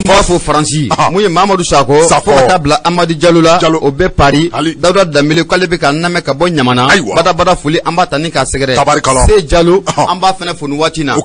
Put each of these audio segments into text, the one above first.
B'a fɔ Faransi mun ye Mamadu Sakɔ fo ka taa bila Amadu Jalo la, o bɛ Paris. Dawuda Danbele k'ale bɛ k'an lamɛn ka bɔ Ɲamana. Badabada foli an b'a ta ni k'a sɛgɛrɛ. Se Jalo, an b'a fana fo nin waati na.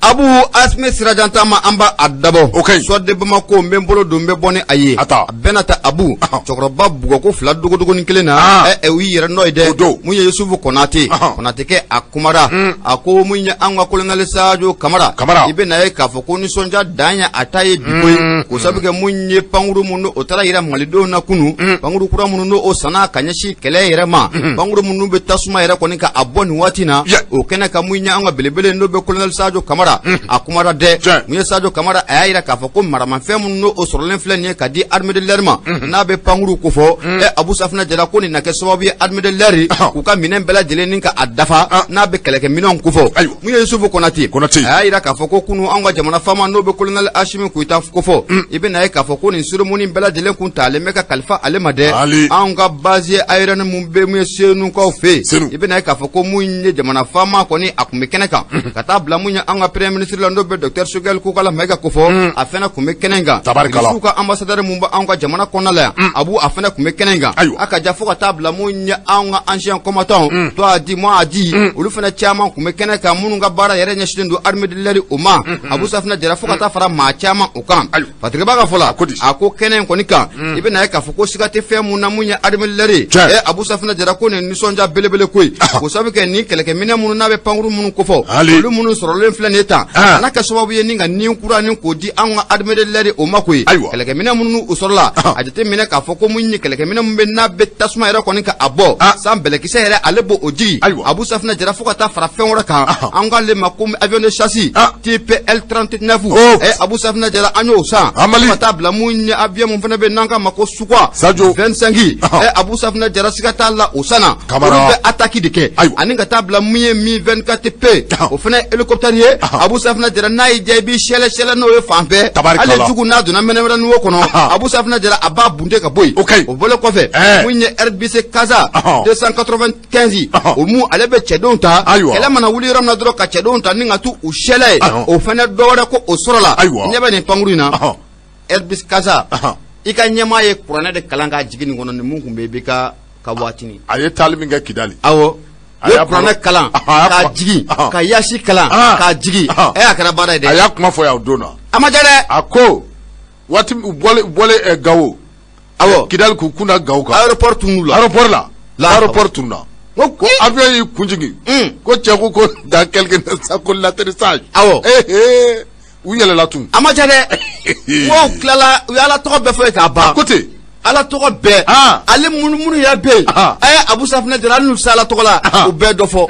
Abu Asime Sirajan Tama, an b'a a dabɔ. Soir de Bamako, n bɛ n bolo don, n bɛ bɔ ni a ye. A bɛna ta Abu cɛkɔrɔba bugɔ ko fila dogodogonin kelen na, ɛ o y'i yɛrɛ nɔ ye dɛ. Mun ye Yusufu Konate, Konate kɛ a kumara, a ko mun ye an ka colonel Sadio Kamara, i bɛ na ye k'a fɔ ko nisɔndiya dan ye a ta ye bi koyi, k'o sabu kɛ mun ye pankuru minnu o taara yira malidenw na kunun, pankuru kura minnu n'o sanna ka ɲɛsin kɛlɛ yɛrɛ ma, pankuru minnu bɛ tasuma yɛrɛ kɔni ka a bɔ nin waati na, o kɛnɛ ka mun ye an ka belebele n'o bɛ colonel Sadio Kamara, a kumara dɛ. Mun ye Sadio Kamara, a y'a yira k'a fɔ ko maramafɛn minnu n'o sɔrɔlen filɛ nin ye ka di armée de l'air ma, n'a bɛ pankuru kofɔ, ɛ Abu Safinɛ Jara, ko nin na kɛ sababu ye armée de l'air k'u ka minɛn bɛɛ lajɛlen ni ka a dafa, n'a bɛ kɛlɛkɛminɛnw kofɔ. Mun ye Yusufu Konate, a y'a yira k'a fɔ ko kunu an ka jamana faama n'o bɛ colonel Asimi Goyita kofɔ, i bɛ na ye k'a fɔ ko nin cérémonie bɛɛ lajɛlen kun talen bɛ ka kalifa ale ma dɛ. Anw ka base aérienne mun bɛ mun ye Senukaw fɛ yen, i bɛ na ye k'a fɔ ko mun ye jamana faama kɔni a kun bɛ kɛnɛ kan, ka taa bila mun ye an ka premier ministre la n'o bɛ docteur Choguel Kokala Mayiga kofɔ, a fana kun bɛ kɛnɛ kan. Irisiw ka ambassadeur mun bɛ anw ka jamana kɔnɔna la yan, Abu, a fana kun bɛ kɛnɛ kan. A ka ja fo ka taa bila mun ye anw ka ancien combattant, toi a dit, moi a dit, olu fana caman kun bɛ kɛnɛ kan, minnu ka baara yɛrɛ ɲɛsinnen don armée de l'air o ma. Abu Safinɛ Jara, fo ka taa fara maa caman o kan. Fatigaba ka fɔ la, a ko kɛnɛ in kɔni kan, i bɛ na ye k'a fɔ ko siga tɛ fɛn mun na, mun ye armée de l'air ye, ɛ Abu Safinɛ Jara, ko nin nisɔndiya belebele ko ye, k'o sababu kɛ nin kɛlɛkɛminɛ minnu n'a bɛ pankuru minnu kofɔ, olu minnu sɔrɔlen filɛ nin ye tan, a n'a kɛ sababu ye ni ka nin kura ni k'o di anw ka armée de l'air o ma koyi. Kɛlɛkɛminɛ minnu u sɔrɔla, a jateminɛ k'a fɔ ko mun ye kɛlɛkɛminɛ min bɛ n'a bɛ tasuma yɛrɛ kɔni ka a bɔ san bɛlɛkisɛ yɛrɛ, ale b'o o jigi. Abu Safinɛ Jara, fo ka taa fara fɛn wɛrɛ kan, an k'ale ma ko avion de chasse type L39, ɛ Abu Safinɛ Jara, an y'o san, fo ka taa bila mun ye avion mun fana bɛ n'an k'a ma ko Sukhoi 25, ɛ Abu Safinɛ Jara, siga t'a la o sanna, olu bɛ attaque de kɛ, ani ka taa bila mun ye Mi 24 P, o fana ye hélicoptère ye. Abu Safinɛ Jara, n'a y'i diya i b'i sɛlɛ sɛlɛ n'o ye fan fɛ, hali jugu n'a donna mɛnɛmɛnɛ wo kɔnɔ, Abu Safinɛ Jara, a b'a bunte ka bɔ yen. O bɔlen kɔfɛ, mun ye Airbus Casa 295, o mun ale bɛ cɛdenw ta, kɛlɛ mana wuli yɔrɔ min na dɔrɔn ka cɛdenw ta ni ka t'u u sɛlɛ ye, o fana dɔwɛrɛ ko o sɔrɔla. Ɲɛ bɛ nin pankuru in na, Airbus Casa, i ka ɲɛmaa ye kuranɛ de kalan k'a jigin nin kɔnɔ, nin mun tun bɛ i bɛ ka waatinin. A ye taali min kɛ Kidali. Awɔ. A ye kuranɛ kalan k'a jigin, ka yaasi kalan k'a jigin, ɛ a kɛra baara ye dɛ. A y'a kuma fɔ yan o don na. A ma diya dɛ. A ko waati u bɔlen Gawo. Awɔ. Kidali k'u kun da Gawo kan. Aéroport tunun la. Aéroport la. Aéroport tunun na. Ko avion y'i kun jigin. Ko cɛ ko dans quelques instants ko l'atterrissage. Awɔ. U yɛlɛla tun. A ma diya dɛ. Mɔgɔw tilala, u ye Ala tɔgɔ bɛɛ fɔ ye k'a ban. A ko ten. Ala tɔgɔ bɛɛ. Ale minnu yɛrɛ bɛ yen. Ɛ Abu Safinɛ Jara, hali n'u se Ala tɔgɔ la, u bɛɛ dɔ fɔ.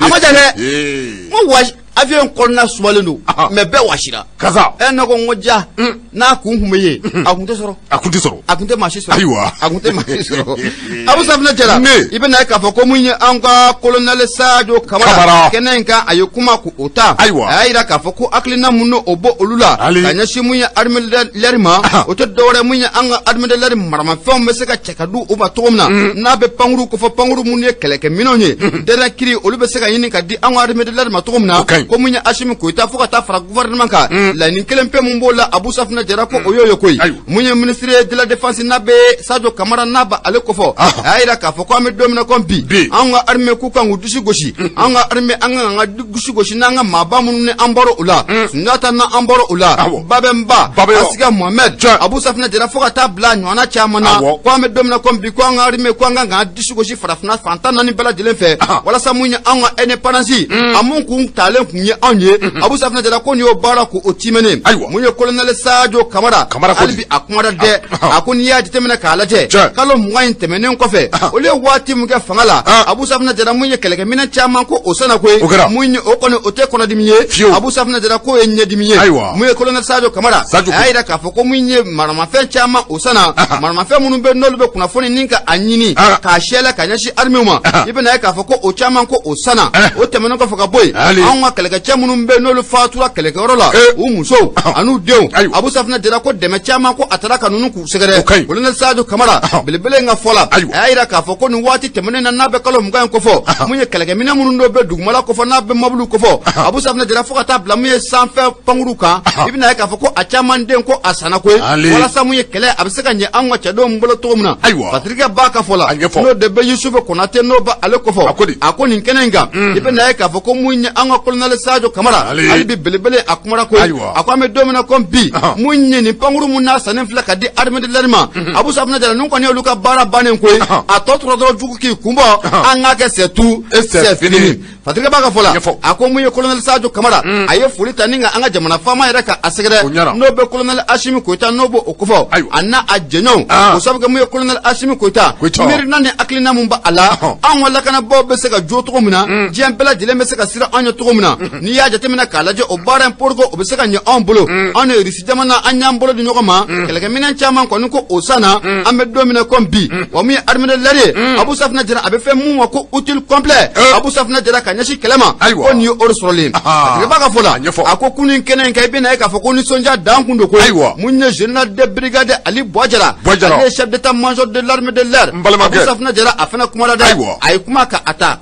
A ma diya dɛ. N ko wa avion kɔnɔna sumalen don, mais bɛɛ wasira. Kaza. Ɛ ne ko n ko ja, n'a kun tun bɛ yen, a kun tɛ sɔrɔ. A kun tɛ sɔrɔ. A kun tɛ maa si sɔrɔ. Ayiwa. A kun tɛ maa si sɔrɔ. Abu Safinɛ Jara, i bɛ na ye k'a fɔ ko mun ye an ka colonel Sadio Kamara kɛnɛ in kan, a ye kuma k'o ta. Ayiwa. A y'a yira k'a fɔ ko hakilina mun n'o bɔ olu la, ka ɲɛsin mun ye armée de l'air ma, o tɛ dɔwɛrɛ, mun ye an ka armée de l'air maramafɛnw bɛ se ka cɛ ka di u ma cogo min na, n'a bɛ pankuru kofɔ, pankuru minnu ye kɛlɛkɛminɛnw ye, dernier cri, olu bɛ se ka ɲini ka di an ka armée de l'air ma cogo min na. Ko mun ye Asimi Goyita fo ka taa fara gouvernement kan, laɲini kelen pe mun b'o la, Abu Safinɛ Jara, ko o y'o ye koyi. Mun ye ministre de la défense n'a bɛ Sadio Kamara, n'a b'a ale kofɔ, a y'a yira k'a fɔ ko an bɛ don min na komi bi, an ka armée k'u kan k'u disi gosi, an ka armée an kan ka disi gosi n'an ka maaba minnu ni an bɔra u la, Sunjata n'an bɔra u la, Babɛnba, Asiga Mohamed, Abu Safinɛ Jara, fo ka taa bila ɲɔgɔnna caman na, ko an bɛ don min na komi bi, ko an ka armée ko an kan k'an disi gosi farafinna fan 14 bɛɛ lajɛlen fɛ, walasa mun ye an ka indépendance a mun kun talen kun ye anw ye. Abu Safinɛ Jara ko nin y'o baara k'o timɛnen. Mun ye colonel Sadio Kamara, hali bi a kumara dɛ, a ko n'i y'a jateminɛ k'a lajɛ, kalo 20 in tɛmɛnen kɔfɛ, olu ye waati mun kɛ fanga la, Abu Safinɛ Jara, mun ye kɛlɛkɛminɛn caman ko o sanna koyi, mun ye o kɔni o tɛ kɔnɔdimi ye, Abu Safinɛ Jara k'o ye ɲɛdimi ye. Mun ye colonel Sadio Kamara, a y'a yira k'a fɔ ko mun ye maramafɛn caman o sanna, maramafɛn minnu bɛ n'olu bɛ kunnafoni ni ka a ɲini k'a sɛlɛ ka ɲɛsin armée ma, i bɛna ye k'a fɔ ko o caman ko o sanna. O tɛmɛnen kɔfɛ ka bɔ yen, anw ka kɛlɛkɛcɛ minnu bɛ n'olu fatura kɛlɛkɛyɔrɔ la u musow an'u denw Abu Safinɛ Jara ko dɛmɛ caman ko a taara ka ninnu k'u sɛgɛrɛ colonel Sadio Kamara belebele in ka fɔ la a y'a jira k'a fɔ ko nin waati tɛmɛnen na n'a bɛ kalo 20 in kofɔ mun ye kɛlɛkɛminɛn minnu dɔw bɛ dugumala kofɔ n'a bɛ mɔbiliw kofɔ Abu Safinɛ Jara fo ka taa bila mun ye sanfɛ pankuru kan i bɛna ye k'a fɔ ko a caman den ko a sanna koyi walasa mun ye kɛlɛ a bɛ se ka ɲɛ anw ka cɛdenw bolo cogo min na Patrick Ba ka fɔ la n'o de bɛ Yusufu Konate n'o bɛ ale kofɔ a ko nin kɛnɛ in kan i bɛna ye k'a fɔ ko mun ye an ka colonel Sadio Kamara hali bi belebele a kumara koyi a ko an bɛ don min na komi bi mun ye nin pankuru mun n'a sannen filɛ ka di armée de l'air ma Abu Safinɛ Jara ninnu kɔni y'olu ka baara bannen koyi a tɔ tora dɔrɔn jugu k'i kun bɔ an k'a kɛ c'est tout c'est fini Patrick Ba ka fɔ la a ko mun ye colonel Sadio Kamara a ye foli ta ni ka an ka jamana faama yɛrɛ ka a sɛgɛrɛ n'o bɛ colonel Assimi Goïta n'o b'o kofɔ a n'a a jɛɲɔgɔnw o sabu kɛ mun ye colonel Assimi Goïta miirina ni hakilina mun b'a la anw ka lakanabaaw bɛ se ka jo cogo min na diɲɛ bɛɛ lajɛlen bɛ se ka siran anw ɲɛ cogo min na n'i y'a jateminɛ k'a lajɛ o baara in pour que o bɛ se ka ɲɛ anw bolo anw ni Irisi jamana an y'an bolo di ɲɔgɔn ma kɛlɛkɛminɛn caman kɔni ko o sanna an bɛ don min na komi bi wa mun ye armée de l'air ye Abu Safinɛ Jara a bɛ fɛn mun ma ko outil complet Abu Safinɛ Jara ka ɲɛsin kɛlɛ ma ko nin ye o de sɔrɔlen Patrick Ba ka fɔ la a ko kunun kɛnɛ in kan i bɛna ye k'a fɔ ko nisɔndiya dan kun don koyi mun ye général de brigade Ali Buwa Jara ale ye chef d'état-major de l'armée de l'air Abu Safinɛ Jara a fana kumara dɛ a ye kuma ka a ta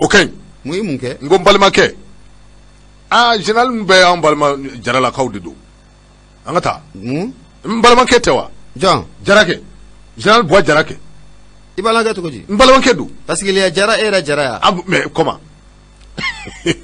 mun ye mun kɛ n ko n balimakɛ aa général min bɛɛ y'an balima Jaralakaw de don an ka taa n balimakɛ tɛ wa jɔn Jarakɛ général Buwa Jarakɛ i balimakɛ cogo di n balimakɛ don parce que Jara e yɛrɛ Jara ya mais comment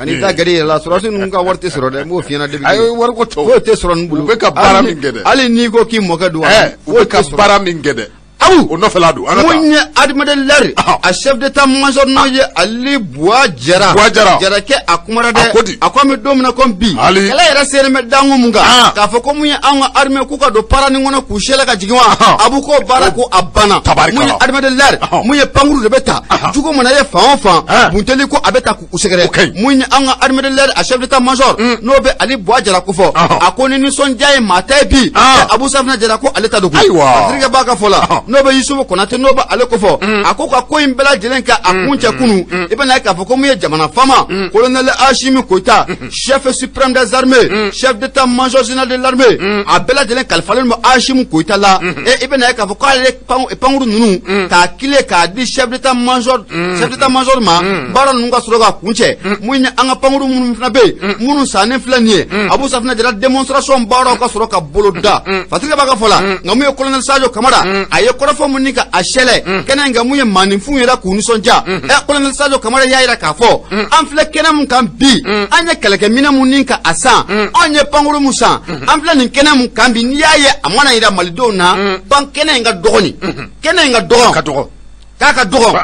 ani da gari yɛrɛ la sɔrɔdasi ninnu ka wari tɛ sɔrɔ dɛ n b'o f'i ɲɛna depuis ayi wari ko tɛ foyi tɛ sɔrɔ ninnu bolo u bɛ ka baara min kɛ dɛ hali n'i ko k'i mɔkɛ don u bɛ ka baara min kɛ dɛ Abu o nɔfɛla don an ka taa mun ye armée de l'air a chef d'état-major n'o ye Ali Buwa Jara Jarakɛ a kumara dɛ a ko an bɛ don min na komi bi kɛlɛ yɛrɛ selen bɛ danko mun kan k'a fɔ ko mun ye anw ka armée k'u ka don parani kɔnɔ k'u sɛlɛ ka jigin wa Abu k'o baara ko a banna mun ye armée de l'air mun ye pankuru de bɛ ta jugu mana ye fan o fan bunteli ko a bɛ ta k'u sɛgɛrɛ mun ye anw ka armée de l'air a chef d'état-major n'o bɛ Ali Buwa Jara kofɔ a ko ni nisɔndiya ye maa ta ye bi Abu Safinɛ Jara ko ale ta don koyi Patrick Ba ka fɔ la n'o bɛ Yusufu Konate n'o bɛ ale kofɔ a ko ka ko in bɛɛ lajɛlen kɛ a kun cɛ kunu i bɛna ye k'a fɔ ko mun ye jamana faama colonel Assimi Goïta chef suprême des armées chef d'état-major général de l'armée a bɛɛ lajɛlen kalifalen don Assimi Goïta la e i bɛna ye k'a fɔ k'ale pankuru ninnu k'a kile k'a di chef d'état-major ma baara ninnu ka sɔrɔ ka kun cɛ mun ye an ka pankuru minnu fana bɛ yen minnu sannen filɛ nin ye Abu Safinɛ Jara démonstration baaraw ka sɔrɔ ka bolo da Patrick Ba ka fɔ la nka mun ye colonel Sadio Kamara a ye kɔrɔfɔ mun ni ka a sɛlɛ kɛnɛ in kan mun ye maaninfinw yɛrɛ k'u nisɔndiya colonel Sadio Kamara y'a jira k'a fɔ an filɛ kɛnɛ mun kan bi an ye kɛlɛkɛminɛn mun ni ka a san anw ye pankuru mun san an filɛ nin kɛnɛ mun kan bi n'i y'a ye a mana yira malidenw na pan kɛnɛ in ka dɔgɔ nin kɛnɛ in ka dɔgɔ k'a ka dɔgɔ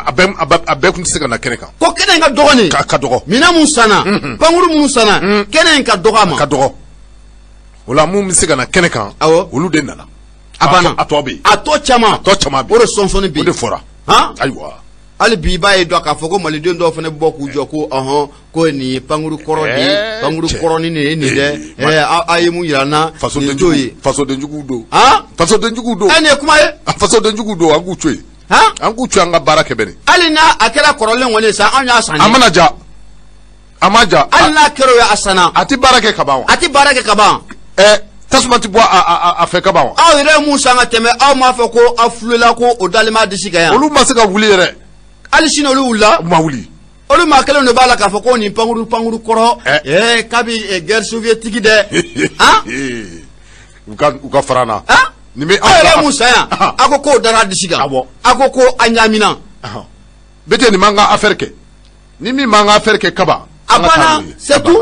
a bɛɛ kun tɛ se ka na kɛnɛ kan ko kɛnɛ in ka dɔgɔ nin k'a ka dɔgɔ minɛn mun sanna pankuru mun sanna kɛnɛ in ka dɔgɔ a ma ka dɔgɔ o la mun bɛ se ka na kɛnɛ kan olu de nana a banna a tɔ bɛ yen a tɔ caman bɛ o de sɔnsɔnni bɛ yen o de fɔra ayiwa hali bi i b'a ye dɔn k'a fɔ ko maliden dɔw fana bɔ k'u jɔ ko ɔhɔn ko nin ye pankuru kɔrɔ de ye pankuru kɔrɔnin de ye nin dɛ a ye mun yira n na nin t'o ye fasodenjuguw don fasodenjuguw don nin ye kuma ye fasodenjuguw don an k'u to yen an k'u to an ka baara kɛ bɛnni hali n'a a kɛra kɔrɔlen kɔni ye sa anw y'a san a mana ja a ma ja hali n'a kɛra o ye a sanna a tɛ baara kɛ ka ban wa a tɛ baara kɛ ka ban tasuma tɛ bɔ a fɛ ka ban wa aw yɛrɛ ye mun san ka tɛmɛ aw m'a fɔ ko aw fulela ko o dalen b'a disi kan yan olu ma se ka wuli yɛrɛ hali sini olu wulila u ma wuli olu maa kelen de b'a la k'a fɔ ko nin pankuru kɔrɔ kabi guerre soviétique dɛ u ka fara n na nin bɛ aw yɛrɛ mun san yan aw ko k'o dara a disi kan aw ko ko a ɲaamina bete nin m'an ka affaire kɛ ni min m'an ka affaire kɛ kaban a banna c'est tout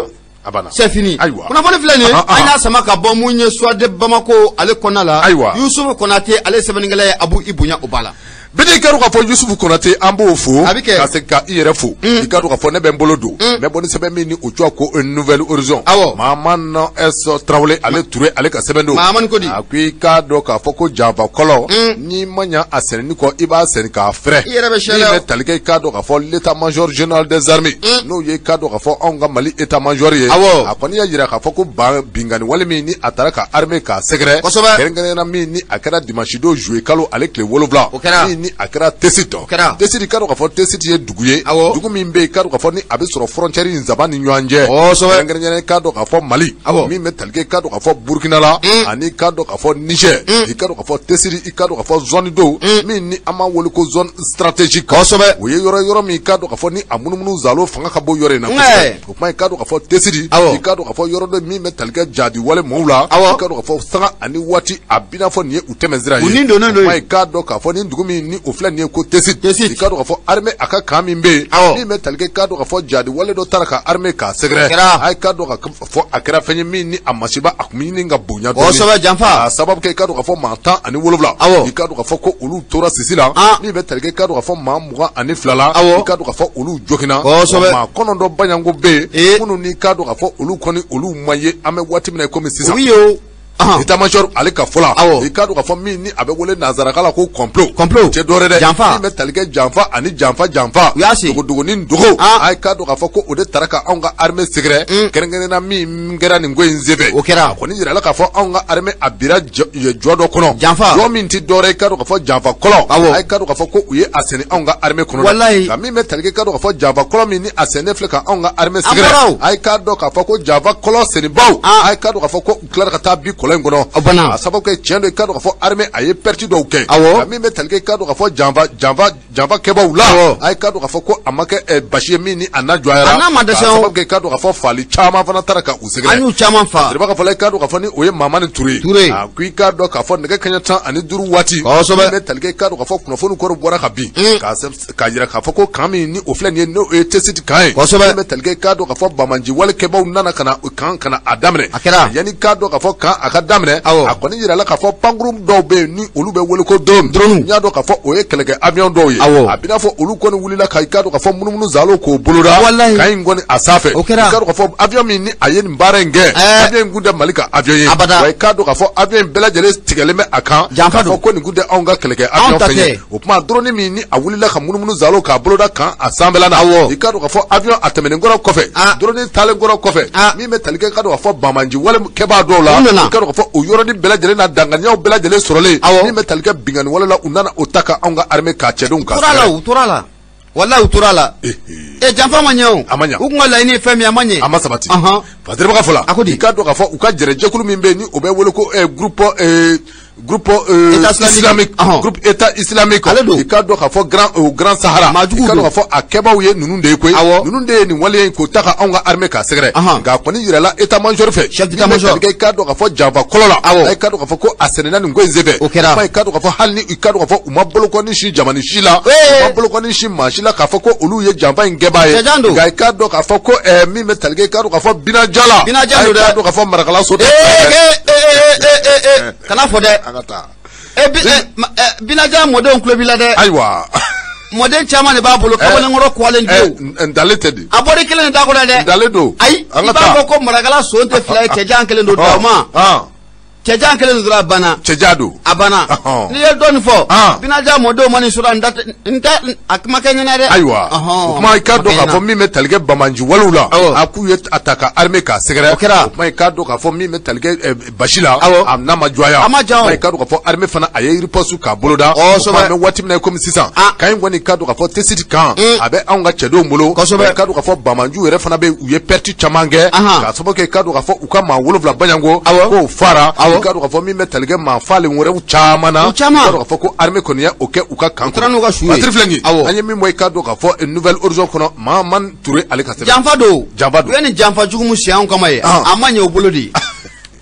c'est fini kunnafoni filɛ nin ye an y'a sama ka bɔ mun ye Soir de Bamako ale kɔnɔna la ayiwa Yusufu Konate ale sɛbɛnnikɛla ye Abu i bonya o b'a la Bete i ka dɔn k'a fɔ Yusufu Konate an b'o fo ka segin ka i yɛrɛ fo i ka dɔn k'a fɔ ne bɛ n bolo don n bɛ bɔ ni sɛbɛn min ni o tɔgɔ ko Nouvel Horizon Mahamane S Tarawele ale Ture ale ka sɛbɛn don Mahamane ko di a ko i k'a dɔn k'a fɔ ko janfa kɔlɔ n'i ma ɲa a sɛnɛni kɔ i b'a sɛnɛ k'a fɛrɛ i yɛrɛ bɛ sɛlɛ min bɛ tali kɛ i k'a dɔn k'a fɔ l'état-major général des armées n'o ye i k'a dɔn k'a fɔ anw ka Mali état-major ye a kɔni y'a jira k'a fɔ ko binkanni wale min ni a taara ka armée k'a sɛgɛrɛ kɛrɛnkɛrɛnnenya min ni a kɛra dimanche don juillet kalo ale tile 7 min min ni a kɛra Tessit. Tessit, k'a dɔn k'a fɔ Tessit ye dugu ye, dugu min bɛ yen, k'a dɔn k'a fɔ ni a bɛ sɔrɔ frontière in saba ni ɲɔgɔn cɛ, kɛrɛnkɛrɛnnenya k'a dɔn k'a fɔ Mali min bɛ tali kɛ, k'a dɔn k'a fɔ Burkina la, ani k'a dɔn k'a fɔ Niger. I k'a dɔn k'a fɔ Tessit, i k'a dɔn k'a fɔ zone don min ni an b'a wele ko zone stratégique. O ye yɔrɔ min, k'a dɔn k'a fɔ ni a munumunu zalo fanga ka bɔ yɔrɔ in na kosɛbɛ. O kuma, i k'a dɔn k'a fɔ Tessit, i k'a dɔn k'a fɔ yɔrɔ dɔ min bɛ tali kɛ jadi wale mɔgɔw la, i k'a dɔn k'a fɔ sanga ani waati a b'i n'a fɔ nin ye u tɛmɛ sira ye. U ni donnen don. I k'a dɔn k'a fɔ nin dugu min ni o filɛ nin ye ko Tessit, i k'a dɔn k'a fɔ armée a ka camp min bɛ yen, min bɛ tali kɛ, k'a dɔn k'a fɔ jadi wale dɔ taara ka armée k'a sɛgɛrɛ, a ye k'a dɔn k'a fɔ a kɛra fɛn ye min ni a masiba a tun bɛ ɲini ka bonya dɔɔnin. Kosɛbɛ, janfa. A sababu kɛ, i k'a dɔn k'a fɔ maa 17, i k'a dɔn k'a fɔ ko olu tora sisi la, min bɛ tali kɛ, k'a dɔn k'a fɔ maa 22 la, i k'a dɔn k'a fɔ olu joginna. Maa 9 baɲanko bɛ yen minnu ni k'a dɔn k'a fɔ olu kɔni olu ma ye an bɛ waati min na komi sisan. État-major ale ka fɔ la, i k'a dɔn k'a fɔ min ni a bɛ wele nanzarakan la ko complot. Complot. Cɛ dɔwɛrɛ dɛ. Janfa. Min bɛ tali kɛ janfa ani janfa janfa. U y'a se. Dogodogonin dogo. A ye k'a dɔn k'a fɔ ko o de taara ka anw ka armée sɛgɛrɛ. Kɛrɛnkɛrɛnnenya la min kɛra nin ko in senfɛ. O kɛra. A kɔni yirala k'a fɔ anw ka armée a bira jɔ dɔ kɔnɔ. Janfa. Jɔ min tɛ dɔwɛrɛ ye, k'a dɔn k'a fɔ janfa kɔlɔn. A ye k'a dɔn k'a fɔ ko u ye a sɛnɛ anw ka armée kɔnɔ. Walayi. Nka min bɛ tali kɛ, k'a dɔn k'a fɔ janfa kɔlɔn min ni a sɛnɛ filɛ ka anw ka armée sɛgɛrɛ. A ye k'a dɔn k'a fɔ ko janfa kɔlɔn sennibaw. A ye k'a dɔn k'a fɔ ko u tilara ka taa bi kɔlɔn in kɔnɔ. A sababu kɛ tiɲɛ don, i k'a dɔn k'a fɔ armée a ye perte dɔw kɛ. Nka min bɛ tali kɛ, k'a dɔn k'a fɔ janfa janfa janfa kɛbaw la, a ye k'a dɔn k'a fɔ ko a ma kɛ basi ye min ni a na jɔyara. A n'a ma dɛsɛ o. A sababu kɛ, k'a dɔn k'a fɔ fali caman fana taara ka u sɛgɛrɛ. An y'u caman fa. Siriba ka fɔ la, i k'a dɔn k'a fɔ ni o ye Mamani Ture. Ture. A ko i k'a dɔn k'a fɔ nɛgɛ kanɲɛ 15 waati. Min bɛ tali kɛ, k'a dɔn k'a fɔ kunnafoni kɔrɔ bɔra ka bin. K'a jira k'a fɔ ko camp min ni o filɛ nin ye, n'o ye Tessit camp ye. Min bɛ tali kɛ, k'a dɔn k'a fɔ banbaanci wale kɛbaw nana ka na camp ka na a daminɛ. A kɛra. Yanni k'a dɔn k'a fɔ camp a ka daminɛ. A kɔni yirala k'a fɔ pankurun dɔw bɛ yen ni olu bɛ wele ko drone. Drone. N y'a dɔn k'a fɔ o ye kɛlɛkɛ avion dɔw ye. A b'i n'a fɔ olu kɔni wulila ka i k'a dɔn k'a fɔ munumunu zalo k'o boloda. Walayi. Camp in kɔni a sanfɛ. O kɛra. I k'a dɔn k'a fɔ avion min ni a ye nin baara in kɛ. Avion in kun tɛ Mali ka avion ye. Abada. Wa i k'a dɔn k'a fɔ avion in bɛɛ lajɛlen tigɛlen bɛ a kan. Janfa don. K'a fɔ ko nin kun tɛ anw ka kɛlɛkɛ avion fɛn ye. O kuma, drone min ni a wulila ka munumunu zalo k'a boloda camp a sanfɛla na. I k'a dɔn k'a fɔ avion a tɛmɛnen kɔrɔ kɔfɛ. Drone taalen kɔrɔ kɔfɛ. Min bɛ tali kɛ, k'a dɔn k'a fɔ banbaanci wale kɛbaa dɔw la. I k'a dɔn k'a fɔ o yɔrɔnin bɛɛ lajɛlen na danganiyaw bɛɛ lajɛlen sɔrɔlen. Min bɛ tali kɛ binkanni wale la, u nana o ta ka anw ka armée k'a cɛdenw ka. U tora la. Walayi, u tora la. Janfa ma ɲɛ o. A ma ɲɛ. U kun ka laɲini ye fɛn min ye, a ma ɲɛ. A ma sabati. Fasiriba ka fɔ la. A ko di. I k'a dɔn k'a fɔ u ka jɛrɛjɛkulu min bɛ yen ni o bɛ wele ko groupe islamique, groupe État islamique. Ale don. I k'a dɔn k'a fɔ grand Sahara. Maajugu don. I k'a dɔn k'a fɔ a kɛbaaw ye ninnu de ye koyi. Ninnu de ye nin wale in k'o ta ka anw ka armée k'a sɛgɛrɛ. Nka a kɔni yirala état major fɛ. Chef d'état major. I k'a dɔn k'a fɔ janfa kɔlɔ la. I k'a dɔn k'a fɔ ko a sɛnɛna nin ko in senfɛ. O kɛra. I k'a dɔn k'a fɔ hali ni i k'a dɔn k'a fɔ u ma bolokɔni si jamana si la. U ma bolokɔni si maa si la k'a fɔ ko olu ye janfa in kɛbaa ye. Cɛjan don. Nka i k'a dɔn k'a fɔ ko min bɛ tali kɛ, i k'a dɔn k'a fɔ Binaja la. Binaja don dɛ. I k'a dɔn k'a fɔ Marakala so. Kana fɔ dɛ. Binaja mɔdenw tulo b'i la dɛ. Ayiwa. Mɔden caman de b'a bolo kamalenkɔrɔ kɔlen don. Ntalen tɛ di. A bɔra kelen de da kɔnɔ dɛ. Ntalen don. Ayi, i b'a fɔ ko Marakala son tɛ fila ye, cɛjan kelen don dawuma. Cɛjan kelen don dɔrɔn, a banna. Cɛjan don. A banna. N'i ye dɔɔnin fɔ. Binaja mɔdenw ma nin sɔrɔ n tɛ a kuma kɛ ɲɛna dɛ. Ayiwa. O kuma, i k'a dɔn k'a fɔ min bɛ tali kɛ banbaanci walew la. A k'u ye a ta ka armée k'a sɛgɛrɛ. O kɛra. O kuma, i k'a dɔn k'a fɔ min bɛ tali kɛ basi la. A n'a ma jɔya. A ma ja o. I k'a dɔn k'a fɔ armée fana a ye riposte k'a boloda. Kosɛbɛ. An bɛ waati min na komi sisan. Camp in kɔni, i k'a dɔn k'a fɔ Tessit camp. A bɛ anw ka cɛdenw bolo. Kosɛbɛ. I k'a dɔn k'a fɔ banbaanciw yɛrɛ fana bɛ u ye perte caman kɛ. K'a sababu kɛ, i k'a dɔn k'a fɔ u ka maa 7 baɲanko. K'o fara. I k'a dɔn k'a fɔ min bɛ tali kɛ maa falen wɛrɛw caman na. U caman. I k'a dɔn k'a fɔ ko armée kɔni ye o kɛ u ka camp kɔnɔ. U taara n'u ka su ye. Patiri filɛ nin ye. An ye min bɔ, i k'a dɔn k'a fɔ Nouvel Horizon kɔnɔ, Mahamani Ture ale ka sɛbɛn. Janfa don. Janfa don. U ye nin janfa jugu min si anw kama ye. A ma ɲɛ u bolo de.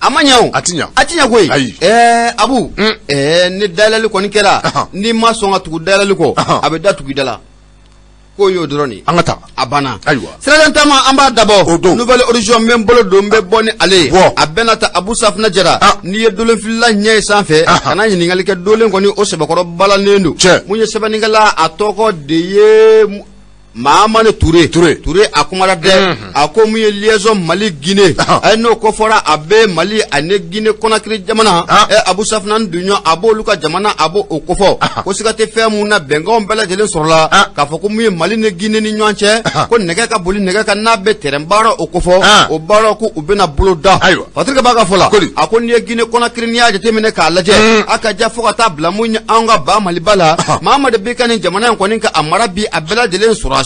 A ma ɲɛ o. A ti ɲɛ. A ti ɲɛ koyi. Ayi. Abu. Ni dayɛlɛli kɔni kɛra. N'i ma sɔn ka tugu dayɛlɛli kɔ. A bɛ da tugu i da la. Ko y'o dɔrɔn de ye. An ka taa. A banna. Ayiwa. Sirajɛ taama, an b'a dabɔ. O don. Nouvel Horizon, n bɛ n bolo don, n bɛ bɔ ni ale ye. Bɔ. A bɛna ta Abu Safunɛ Jara. N'i ye dolenfilila ɲɛ ye sanfɛ. Kana ɲininkali kɛ, dolen kɔni o sɛbɛkɔrɔ balannen don. Cɛ. Mun ye sɛbɛnnikɛla a tɔgɔ de ye. Mahamani Touré Touré a kumara dɛ a ko mun ye liaison Mali Guinée ɛ n'o ko fɔra a bɛ Mali ani Guinée Conakry jamana ɛ Abu Safina Dunɲɔ a b'olu ka jamana a b'o kofɔ ko siga tɛ fɛn mun na bɛnkanw bɛɛ lajɛlen sɔrɔla k'a fɔ ko mun ye Mali ni Guinée ni ɲɔgɔn cɛ ko nɛgɛ ka boli nɛgɛ kan n'a bɛ terrain baara o kofɔ o baara ko u bɛna bolo da Patrick b'a ka fɔ la a ko n'i ye Guinée Conakry n'i y'a jateminɛ k'a lajɛ a ka ja fo ka taa bila mun ye anw ka ba Maliba la Mahamadu bɛ ka nin jamana in kɔni ka a mara bi a bɛɛ lajɛlen sɔrɔ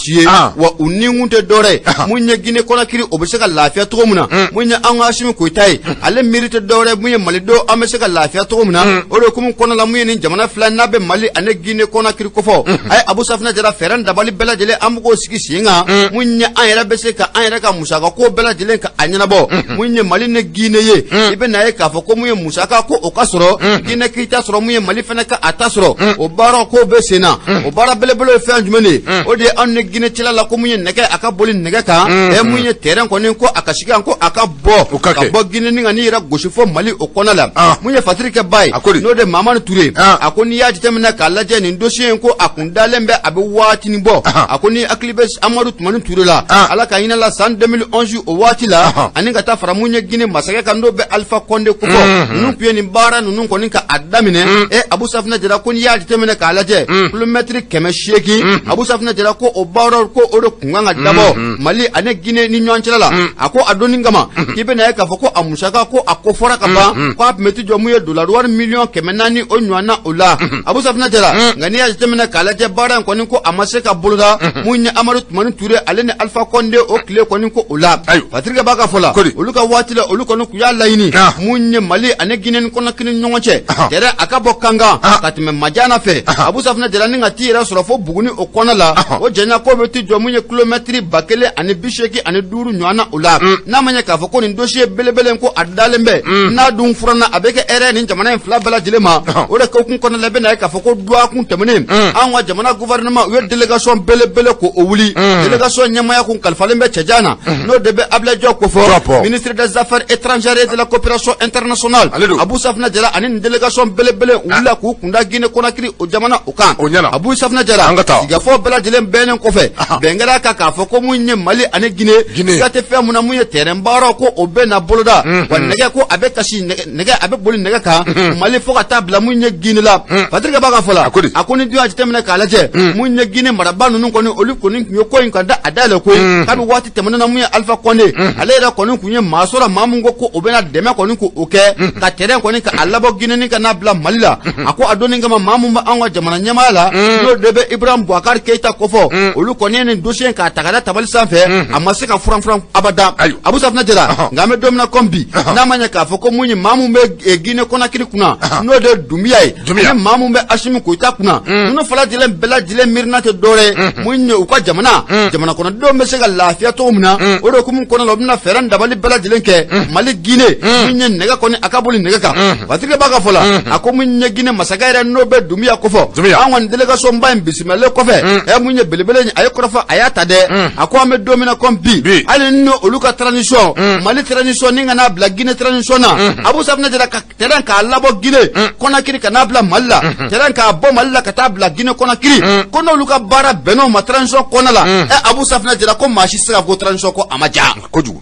wa u ni kun tɛ dɔwɛrɛ ye mun ye Guinée Conakry o bɛ se ka lafiya cogo min na mun ye an ka Assimi Goïta ye ale miiri tɛ dɔwɛrɛ mun ye malidenw an bɛ se ka lafiya cogo min na o de hukumu kɔnɔna la mun ye nin jamana fila n'a bɛ Mali ani Guinée Conakry kofɔ a ye Abu Safina Jara fɛɛrɛ dabali bɛɛ lajɛlen an bɛ k'o sigi sen kan mun ye an yɛrɛ bɛ se ka an yɛrɛ ka musaka ko bɛɛ lajɛlen ka a ɲɛnabɔ mun ye Mali ni Guinée ye i bɛ n'a ye k'a fɔ ko mun ye musaka ko o ka sɔrɔ Guinée k'i ta sɔrɔ mun ye Mali fana ka a ta sɔrɔ o baara ko bɛ sen na o baara belebele ye fɛn jumɛn de ye o de ye anw ni Guinée cɛla la ko mun ye nɛgɛ a ka boli nɛgɛ kan ɛ mun ye terrain kɔni ko a ka sigi ko a ka bɔ ka bɔ Guinée ni ka n'i yɛrɛ gosi fo Mali o kɔnɔ la mun ye Patrick Ba ye n'o de Mahamani Touré a ko n'i y'a jateminɛ k'a lajɛ nin dossier in ko a kun dalen bɛ a bɛ waatinin bɔ a ko ni hakili bɛ Amadu Tumani Touré la Ala ka hinɛ la san 2011 o waati la ani ka taa fara mun ye Guinée masakɛ kan n'o bɛ Alpha Condé kofɔ ninnu tun ye nin baara ninnu kɔni ka a daminɛ ɛ Abu Safina Jara ko n'i y'a jateminɛ k'a lajɛ kilomɛtiri 800 Abu Safina Jara ko o baara ko o de kun kan ka dabɔ Mali ani Guinée ni ɲɔgɔn cɛla la a ko a donni kama k'i bɛna ye k'a fɔ ko a musaka ko a ko fɔra ka ban ko a tun bɛ ti jɔ mun ye dolari wari miliyɔn 400 o ɲɔgɔn na o la Abu Safina Jara nka n'i y'a jateminɛ k'a lajɛ baara in kɔni ko a ma se ka boloda mun ye Amadu Tumani Touré ale ni Alpha Condé o tile kɔni ko o la Patrick b'a ka fɔ la olu ka waati la olu kɔni kun y'a laɲini mun ye Mali ani Guinée ni Conakry ni ɲɔgɔn cɛ tɛrɛ a ka bɔ Kankan ka tɛmɛ Majana fɛ Abu Safina Jara ni ka t'i yɛrɛ sɔrɔ fo Buguni o kɔnɔ la o janya ko bɛ ti jɔ mun ye kilomɛtiri 1085 ɲɔgɔn na o la n'a ma ɲɛ k'a fɔ ko nin dossier belebele ko a dalen bɛ n'a dun furanna a bɛ kɛ hɛrɛ nin jamana in fila bɛɛ lajɛlen ma o de hukumu kɔnɔna la i bɛna ye k'a fɔ ko dɔgɔkun tɛmɛnen anw ka jamana gouvernement u ye délégation belebele ko o wuli délégation ɲɛmaaya kun kalifalen bɛ cɛjan na n'o de bɛ Abdoulaye Diop kofɔ ministre des affaires étrangères et de la coopération internationale Abu Safina Jara ani nin délégation belebele u wulila k'u kunda Guinée Conakry o jamana o kan Abu Safina Jara sigikafɔ bɛɛ lajɛlen bɛnnen kɔfɛ bɛn kɛra kan k'a fɔ ko mun ye Mali ani Guinée siga tɛ fɛn mun na mun ye terrain baara ko o bɛ na boloda wa nɛgɛ ko a bɛ kasi nɛgɛ a bɛ boli nɛgɛ kan Mali fo ka taa bila mun ye Guinée la Patrick b'a ka fɔ la a ko ni dun y'a jateminɛ k'a lajɛ mun ye Guinée marabaa ninnu kɔni olu kɔni tun ye ko in ka da a dayɛlɛ koyi kabi waati tɛmɛnen na mun ye Alpha Condé ale yɛrɛ kɔni tun ye maa sɔrɔ maa mun ko ko o bɛna dɛmɛ kɔni k'o kɛ ka terrain kɔni ka a labɔ Guinée ni ka n'a bila Mali la a ko a donni kama maa mun bɛ anw ka jamana ɲɛmaaya la n'o de bɛ Ibrahim Boubacar Keïta kofɔ olu kɔni ye nin dossier in k'a ta ka da tabali sanfɛ a ma se ka furan furan abada Abu Safina Jara nka an bɛ don min na comme bi n'a ma ɲɛ k'a fɔ ko mun ye maa mun bɛ Guinée Conakry kunna n'o de ye Doumbouya ye ani maa mun bɛ Assimi Goïta kunna ninnu fila lajɛlen bɛɛ lajɛlen miirina tɛ dɔwɛrɛ ye mun ye u ka jamana jamana kɔnɔdenw bɛ se ka lafiya cogo min na o de hukumu kɔnɔna la u bɛna fɛɛrɛ dabali bɛɛ lajɛlen kɛ Mali Guinée mun ye nɛgɛ kɔni a ka boli nɛgɛ kan Patrick b'a ka fɔ la a ko mun ye Guinée masakɛ yɛrɛ n'o bɛ Doumbouya kofɔ an kɔni délégation ba in bisimilalen kɔfɛ ɛ mun ye belebele a ye kɔrɔfɔ a y'a ta dɛ a ko an bɛ don min na comme bi hali ni olu ka transition Mali transition ni ka n'a bila Guinée transition na Abu Safina Jara ka terrain k'a labɔ Guinée Conakry ka n'a bila Mali la terrain k'a bɔ Mali la ka taa bila Guinée Conakry ko n'olu ka baara bɛnn'o ma transition kɔnɔna la ɛ Abu Safina Jara ko maa si tɛ se ka fɔ ko transition ko a ma diya kojugu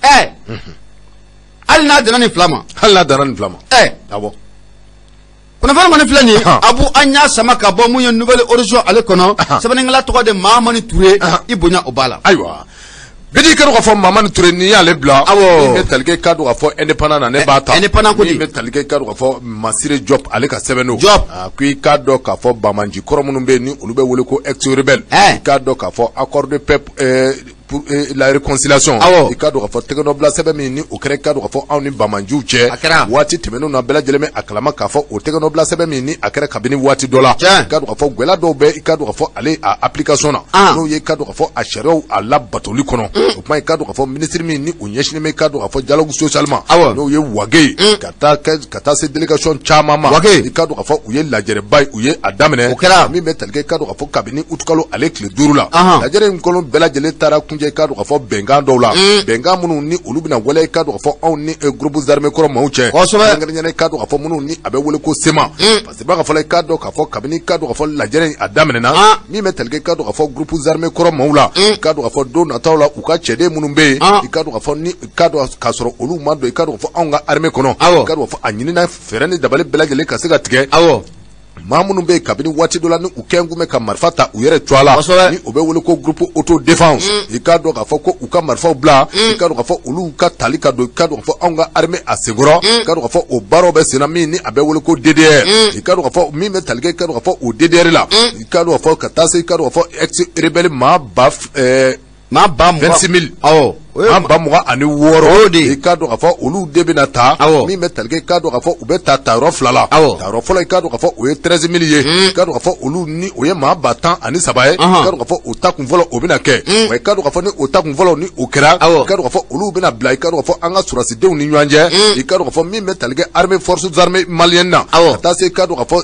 ɛ hali n'a danna nin fila ma hali n'a danna nin fila ma ɛ awɔ kunnafoni kɔni filɛ nin ye Abu an y'a sama ka bɔ mun ye Nouvelle Horizon ale kɔnɔ sɛbɛnnikɛla tɔgɔ de Mahamani Touré i bonya o b'a la ayiwa Bidi ka dɔn k'a fɔ Mahamani Touré n'i y'ale bila awɔ min bɛ tali kɛ ka dɔn k'a fɔ indépendant na ne b'a ta indépendant ko di min bɛ tali kɛ ka dɔn k'a fɔ Masire Diop ale ka sɛbɛn don Diop ko i k'a dɔn k'a fɔ banbaanci kɔrɔ minnu bɛ yen ni olu bɛ wele ko ex rebelle i k'a dɔn k'a fɔ accord de paix pour la réconciliation i k'a dɔn k'a fɔ tɛgɛnɔbila sɛbɛn min ni o kɛra i k'a dɔn k'a fɔ anw ni banbaanciw cɛ waati tɛmɛnenw na bɛɛ lajɛlen bɛ a kalama k'a fɔ o tɛgɛnɔbila sɛbɛn min ni a kɛra kabini waati dɔ la i k'a dɔn k'a fɔ gɛlɛya dɔw bɛ i k'a dɔn k'a fɔ ale a application na n'o ye i k'a dɔn k'a fɔ a sariyaw a labatoli kɔnɔ o tuma i k'a dɔn k'a fɔ ministre min ni o ɲɛsinnen bɛ i k'a dɔn k'a fɔ dialogue social ma n'o ye Wage ye ka taa se délégation caman ma i k'a dɔn k'a fɔ u ye lajɛrɛba ye u ye a daminɛ min bɛ tali kɛ i k'a dɔn k'a fɔ kabini utikalo ale tile 5 la lajɛrɛ in kɔnɔ bɛɛ lajɛlen taara kuncɛ kuncɛ i k'a dɔn k'a fɔ bɛnkan dɔw la bɛnkan minnu ni olu bɛna waleya i k'a dɔn k'a fɔ anw ni groupe armé kɔrɔ maaw cɛ kɛrɛnkɛrɛnnenya i k'a dɔn k'a fɔ minnu ni a bɛ wele ko CMA parce que b'a ka fɔ la i k'a dɔn k'a fɔ kabini i k'a dɔn k'a fɔ lajɛrɛ in a daminɛna min bɛ tali kɛ i k'a dɔn k'a fɔ groupe armé kɔrɔ maaw la i k'a dɔn k'a fɔ don nataw la u ka cɛden minnu bɛ yen i k'a dɔn k'a fɔ ni i k'a dɔn k'a sɔrɔ olu ma don i k'a dɔn k'a fɔ anw ka armée kɔnɔ i k'a dɔn k'a fɔ a ɲinina fɛɛrɛ ni dabali bɛɛ lajɛlen ka se ka tigɛ maa minnu bɛ yen kabini waati dɔ la ni u kɛn kun bɛ ka marifa ta u yɛrɛ cogoya la ni o bɛ wele ko groupe autodéfense i k'a dɔn k'a fɔ ko u ka marifaw bila i k'a dɔn k'a fɔ olu ka tali ka don i k'a dɔn k'a fɔ anw ka armée a senkɔrɔ i k'a dɔn k'a fɔ o baaraw bɛ senna min ni a bɛ wele ko DDR i k'a dɔn k'a fɔ min bɛ tali kɛ i k'a dɔn k'a fɔ o DDR la i k'a dɔn k'a fɔ ka taa se i k'a dɔn k'a fɔ ex rebelle maa ba 26 000 awɔ maa 26 i k'a dɔn k'a fɔ olu de bɛna ta min bɛ tali kɛ i k'a dɔn k'a fɔ u bɛ ta tayɔrɔ fila la tayɔrɔ fɔlɔ i k'a dɔn k'a fɔ o ye 13 000 ye i k'a dɔn k'a fɔ olu ni o ye maa 13,000 ye i k'a dɔn k'a fɔ o ta kun fɔlɔ o bɛna kɛ wa i k'a dɔn k'a fɔ ni o ta kun fɔlɔ ni o kɛra i k'a dɔn k'a fɔ olu bɛna bila i k'a dɔn k'a fɔ an ka sɔrɔdasidenw ni ɲɔgɔn cɛ i k'a dɔn k'a fɔ min bɛ tali kɛ armée forces armées maliennes na ka taa se i k'a dɔn k'a fɔ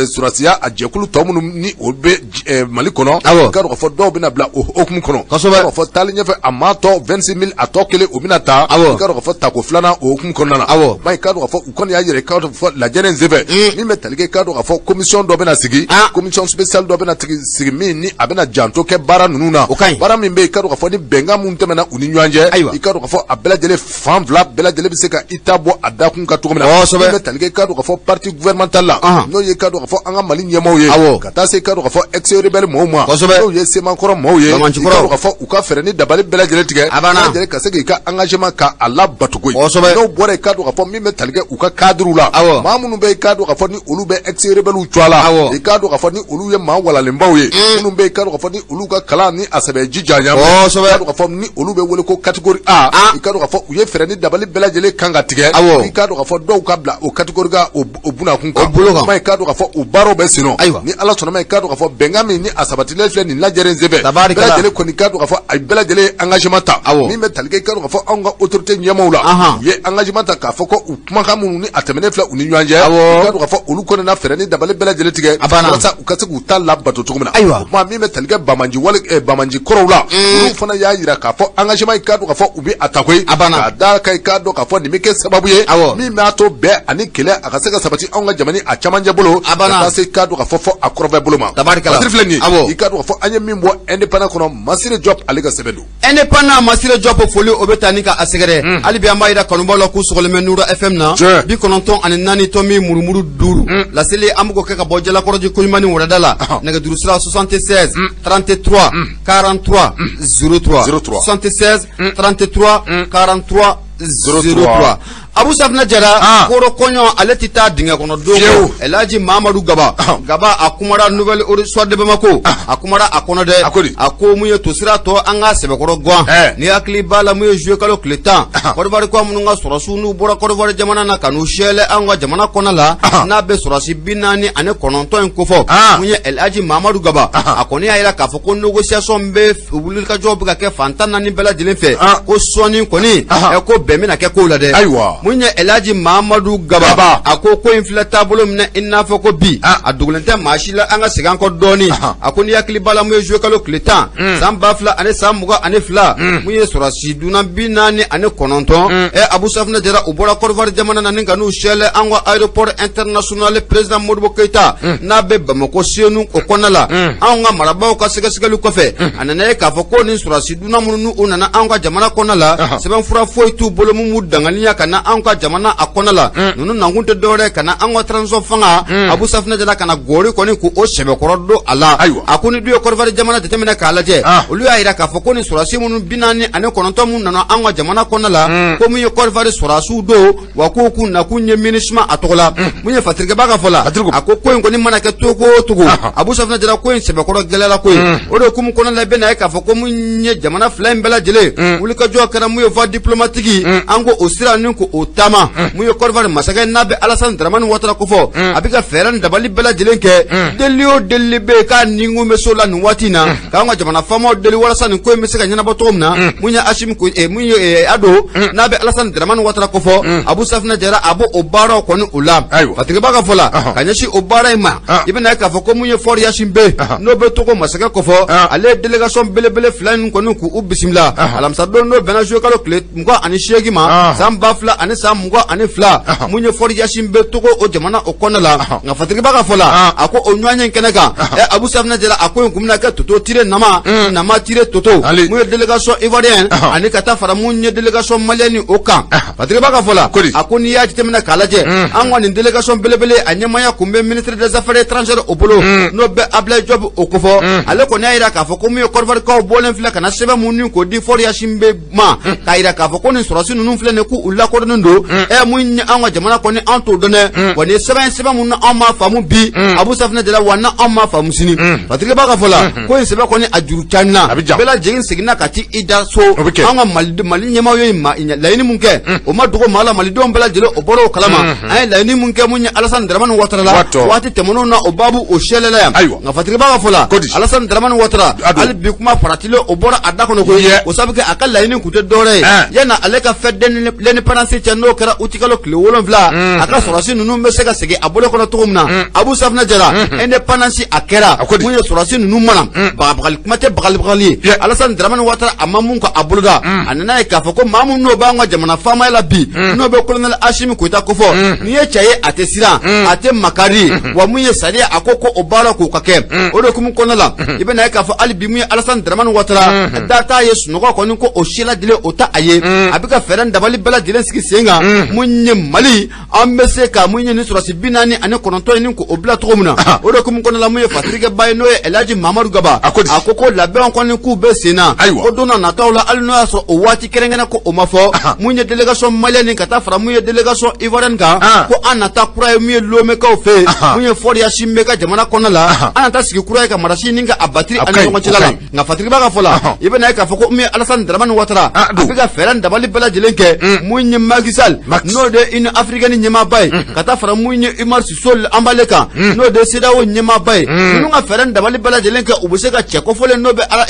sɔrɔdasiya a jɛkulu tɔ minnu ni o bɛ Mali kɔnɔ i k'a dɔn k'a fɔ dɔw bɛna bila o hukumu kɔnɔ k'a fɔ taalen ɲɛfɛ a maa tɔ 26 000 a tɔ kelen o bɛna ta i k'a dɔn k'a fɔ tako filanan o hukumu kɔnɔna na i k'a dɔn k'a fɔ u kɔni y'a yira i k'a dɔn k'a fɔ lajɛrɛ in senfɛ min bɛ tali kɛ i k'a dɔn k'a fɔ commission dɔ bɛna sigi commission spéciale dɔ bɛna sigi min ni a bɛna janto kɛ baara ninnu na baara min bɛ yen i k'a dɔn k'a fɔ ni bɛnkan minnu tɛmɛna u ni ɲɔgɔn cɛ i k'a dɔn k'a fɔ a bɛɛ lajɛlen fan fila bɛɛ lajɛlen bɛ se ka i ta bɔ a dakun kan cogo min na min bɛ tali kɛ i k'a dɔn k'a fɔ partie gouvernementale la n'o ye i k'a dɔn k'a fɔ an ka Mali ɲɛmaaw ye ka taa se i k'a dɔn k'a fɔ ex rebelle mɔɔw ma n'o ye CMA kɔrɔ mɔɔw ye i k'a dɔn k'a fɔ u ka fɛɛrɛ ni dabali bɛɛ lajɛlen tigɛ lajɛlen ka se k'i ka engagement ka a labato koyi n'o bɔra i k'a dɔn k'a fɔ min bɛ tali kɛ u ka cadre la maa minnu bɛ i k'a dɔn k'a fɔ ni olu bɛ ex rebelle cogoya la i k'a dɔn k'a fɔ ni olu ye maa walalenbaw ye minnu bɛ i k'a dɔn k'a fɔ ni olu ka kalan ni a sɛbɛ jijanya i k'a dɔn k'a fɔ ni olu bɛ wele ko catégorie A i k'a dɔn k'a fɔ u ye fɛɛrɛ ni dabali bɛɛ lajɛlen kan ka tigɛ i k'a dɔn k'a fɔ dɔw ka bila o catégorie ka o bunakun kan i k'a dɔn k'a fɔ u baaraw bɛ sen nɔ ni Ala sɔnna ma i k'a dɔn k'a fɔ bɛnkan min ni a sabatilen filɛ nin lajɛrɛ in senfɛ bɛɛ lajɛlen kɔni i k'a dɔn k'a fɔ a bɛɛ lajɛlen ye engagement ta min bɛ tali kɛ i k'a dɔn k'a fɔ anw ka autorité ɲɛmaaw la u ye engagement ta k'a fɔ ko u kumakan minnu ni a tɛmɛnen filɛ u ni ɲɔgɔn cɛ i k'a dɔn k'a fɔ olu kɔni na fɛɛrɛ ni dabali bɛɛ lajɛlen tigɛ walasa u ka se k'u ta labato cogo min na o tuma min bɛ tali kɛ banbaanci wale banbaanci kɔrɔw la olu fana y'a jira k'a fɔ engagement i k'a dɔn k'a fɔ u bɛ a ta koyi k'a da kan i k'a dɔn k'a fɔ nin bɛ kɛ sababu ye min b'a to bɛn ani kelenya a ka se ka sabati anw ka jamana a camancɛ bolo ka taa se i k'a dɔn k'a fɔ fɔ a kɔrɔnfɛ bolo ma Masire filɛ nin ye i k'a dɔn k'a fɔ an ye min bɔ Indépendant kɔnɔ Masire Diop ale ka sɛbɛn don Indépendant Masire Diop foli o bɛ taa ni ka a sɛgɛrɛ hali bi an b'a yira kanubaw la k'u sɔgɔlen bɛ Nura FM na 94 tomi murumuru 5 laseli an bɛ k'o kɛ ka bɔ Jalakɔrɔji Koɲumani wɛrɛda la nɛgɛjuru sira 76 33 43 03 76 33 43 03 Abu Safinɛ Jara koro kɔɲɔ ale tɛ taa dingɛ kɔnɔ don Elhaji Mamadu Gaba Gaba a kumara Nouvel Soir de Bamako a kumara a kɔnɔ dɛ a ko mun ye tosira tɔ an ka sɛbɛkɔrɔ gan ni hakili b'a la mun ye juillet kalo tile 10 Côte d'Ivoire ka minnu ka sɔrɔsiw n'u bɔra Côte d'Ivoire jamana na ka n'u sɛlɛ an ka jamana kɔnɔ la n'a bɛ sɔrɔsi 49 in kofɔ mun ye Elhaji Mamadu Gaba a kɔni y'a jira k'a fɔ ko négociation bɛ wulikajɔ bɛ ka kɛ fan 14 bɛɛ lajɛlen fɛ ko sɔɔni kɔni ko bɛn bɛna kɛ kow la dɛ ayiwa mun ye Elhaji Mamadu Gaba a ko ko in filɛ taabolo minɛ i n'a fɔ ko bi a dogolen tɛ maa si la an ka segin an kɔ dɔɔni a ko ni hakili b'a la mun ye juillet kalo tile 10 san 2022 mun ye sɔrɔsi dunan 49 Abu Safinɛ Jara u bɔra Côte d'Ivoire jamana na ni ka n'u sɛlɛ an ka aéroport international président Modibo Keyita n'a bɛ Bamakɔ Senu o kɔnɔna la anw ka marabaaw ka sɛgɛsɛgɛli kɔfɛ a nana ye k'a fɔ ko ni sɔrɔsi dunan minnu n'u nana anw ka jamana kɔnɔna la sɛbɛnfura foyi t'u bolo mun b'u danganiya ka na anw ka jamana a kɔnɔna la ninnu nakun tɛ dɔwɛrɛ ka na anw ka transition fanga Abu Safinɛ Jara ka na gɔri kɔni k'o sɛbɛkɔrɔ don a la a ko ni du ye Côte d'Ivoire jamana jateminɛ k'a lajɛ olu y'a jira k'a fɔ ko ni sɔrɔsi minnu 49 minnu nana anw ka jamana kɔnɔna la ko mun ye Côte d'Ivoire sɔrɔsiw don wa k'u k'u nakun ye MINUSMA a tɔgɔ la mun ye Fatirikɛba ka fɔ la a ko ko in kɔni mana kɛ cogo o cogo Abu Safinɛ Jara ko in sɛbɛkɔrɔ gɛlɛyala koyi o de hukumu kɔnɔna la i bɛna ye k'a fɔ ko mun ye jamana fila in bɛɛ lajɛlen wulikajɔ kɛra mun ye voie diplomatique an ko o sira ni ko o k'o taama mun ye Côte d'Ivoire masakɛ n'a bɛ Alassane Dramane Ouattara kofɔ a bɛ ka fɛɛrɛ ni dabali bɛɛ lajɛlen kɛ deli o deli bɛ yen k'a nikun bɛ so la nin waati in na k'an ka jamana faamaw deli walasa nin ko in bɛ se ka ɲɛnabɔ cogo min na mun ye Assimi mun ye Ado n'a bɛ Alassane Dramane Ouattara kofɔ Abu Safinɛ Jara a b'o o baaraw kɔni o la Fatigiba ka fɔ la ka ɲɛsin o baara in ma i bɛna ye k'a fɔ ko mun ye Faure Gnassingbé n'o bɛ Togo masakɛ kofɔ ale ye délégation belebele fila in kɔni k'u bisimila alamisadon n'o bɛnna juillet kalo tile 28 ma san 2022 mun ye Faure Gnassingbé Togo o jamana o kɔnɔna la nka Fatigiba ka fɔ la a ko o ɲɔgɔnye kɛnɛ kan Abu Safinɛ Jara a ko in kun bɛna kɛ toto tire nama nama tire toto mun ye délégation ivoirienne ani ka taa fara mun ye délégation malienne o kan Fatigiba ka fɔ la a ko n'i y'a jateminɛ k'a lajɛ an ka nin délégation belebele a ɲɛmaaya kun bɛ ministre des affaires étrangères o bolo n'o bɛ Ablaye Diop o kofɔ ale kɔni y'a jira k'a fɔ ko mun ye Côte d'Ivoire kaw bɔlen filɛ ka na sɛbɛn mun ni k'o di Faure Gnassingbé ma k'a jira k'a fɔ ko nin sɔrɔdasi ninnu filɛ nin k'u lakodɔnnen don mun ye an ka jamana kɔni an t'o dɔn dɛ wa nin ye sɛbɛn mun anw m'a faamu bi Abu Safinɛ Jara wa n'anw m'a faamu sini Fatigiba ka fɔ la ko in sɛbɛn kɔni a juru canina bɛɛ lajɛlen seginna ka t'i i da so an ka Mali ɲɛmaaw ye laɲini mun kɛ o ma dogo maa la malidenw bɛɛ lajɛlen o bɔra o kalama an ye laɲini mun kɛ mun ye Alassane Dramane Ouattara la waati tɛmɛnenw na o baabu o sɛlɛla yan nka Fatigiba ka fɔ la Alassane Dramane Ouattara hali bi kuma faratilen o bɔra a da kɔnɔ koyi o sabu kɛ a ka laɲini kun tɛ dɔwɛrɛ ye yanni ale ka fête de l'indépendance cɛ n'o kɛra uti kalo tile 7 a ka sɔrɔdasi ninnu bɛ se ka segin a bolo kɔnɔ cogo min na Abu Safinɛ Jara indépendance a kɛra mun ye sɔrɔdasi ninnu mana bagabagali kuma tɛ bagalibagali ye Alassane Dramane Ouattara a ma mun ka a boloda a nana ye k'a fɔ ko maa min n'o b'an ka jamana faamaya la bi n'o bɛ colonel Assimi Goïta kofɔ n'i ye cɛ ye a tɛ siran a tɛ makari wa mun ye sariya a ko ko o baara k'o ka kɛ o de hukumu kɔnɔna la i bɛna ye k'a fɔ hali bi mun ye Alassane Dramane Ouattara da t'a ye sunɔgɔ kɔni ko o si lajɛlen o ta a ye a bɛ ka fɛɛrɛ dabali bɛɛ lajɛlen sigi sen kan mun ye Mali an bɛ se ka mun ye ni sɔrɔdasi 49 in k'o bila cogo min na o de hukumu kɔnɔna la mun ye fatirikɛba ye n'o ye Elhaji Mamadu Gaba a ko ko labɛnw kɔni k'u bɛ sen na ko don na nataw la hali n'o y'a sɔrɔ o waati kɛrɛnkɛrɛn ko o ma fɔ mun ye délégation malienne ka taa fara mun ye délégation ivoirienne kan ko an na taa kura ye mun ye Lomekaw fɛ yen mun ye Faure Gnassingbé ka jamana kɔnɔna la an na taa sigi kura ye ka marasi ni ka a batiri ani ɲɔgɔn cɛla la nka Fatigiba ka fɔ la i bɛna ye k'a fɔ ko mun ye Alassane Dramane Ouattara a bɛ ka fɛɛrɛ dabali bɛɛ lajɛlen kɛ mun ye Macky Sall n'o de ye Union africaine ɲɛmaaba ye ka taa fara mun ye Umar Sissoko Embalo kan n'o de ye CEDEAO ɲɛmaaba ye ninnu ka fɛɛrɛ dabali bɛɛ lajɛlen kɛ u bɛ se ka cɛ kofɔlen n'o bɛ ala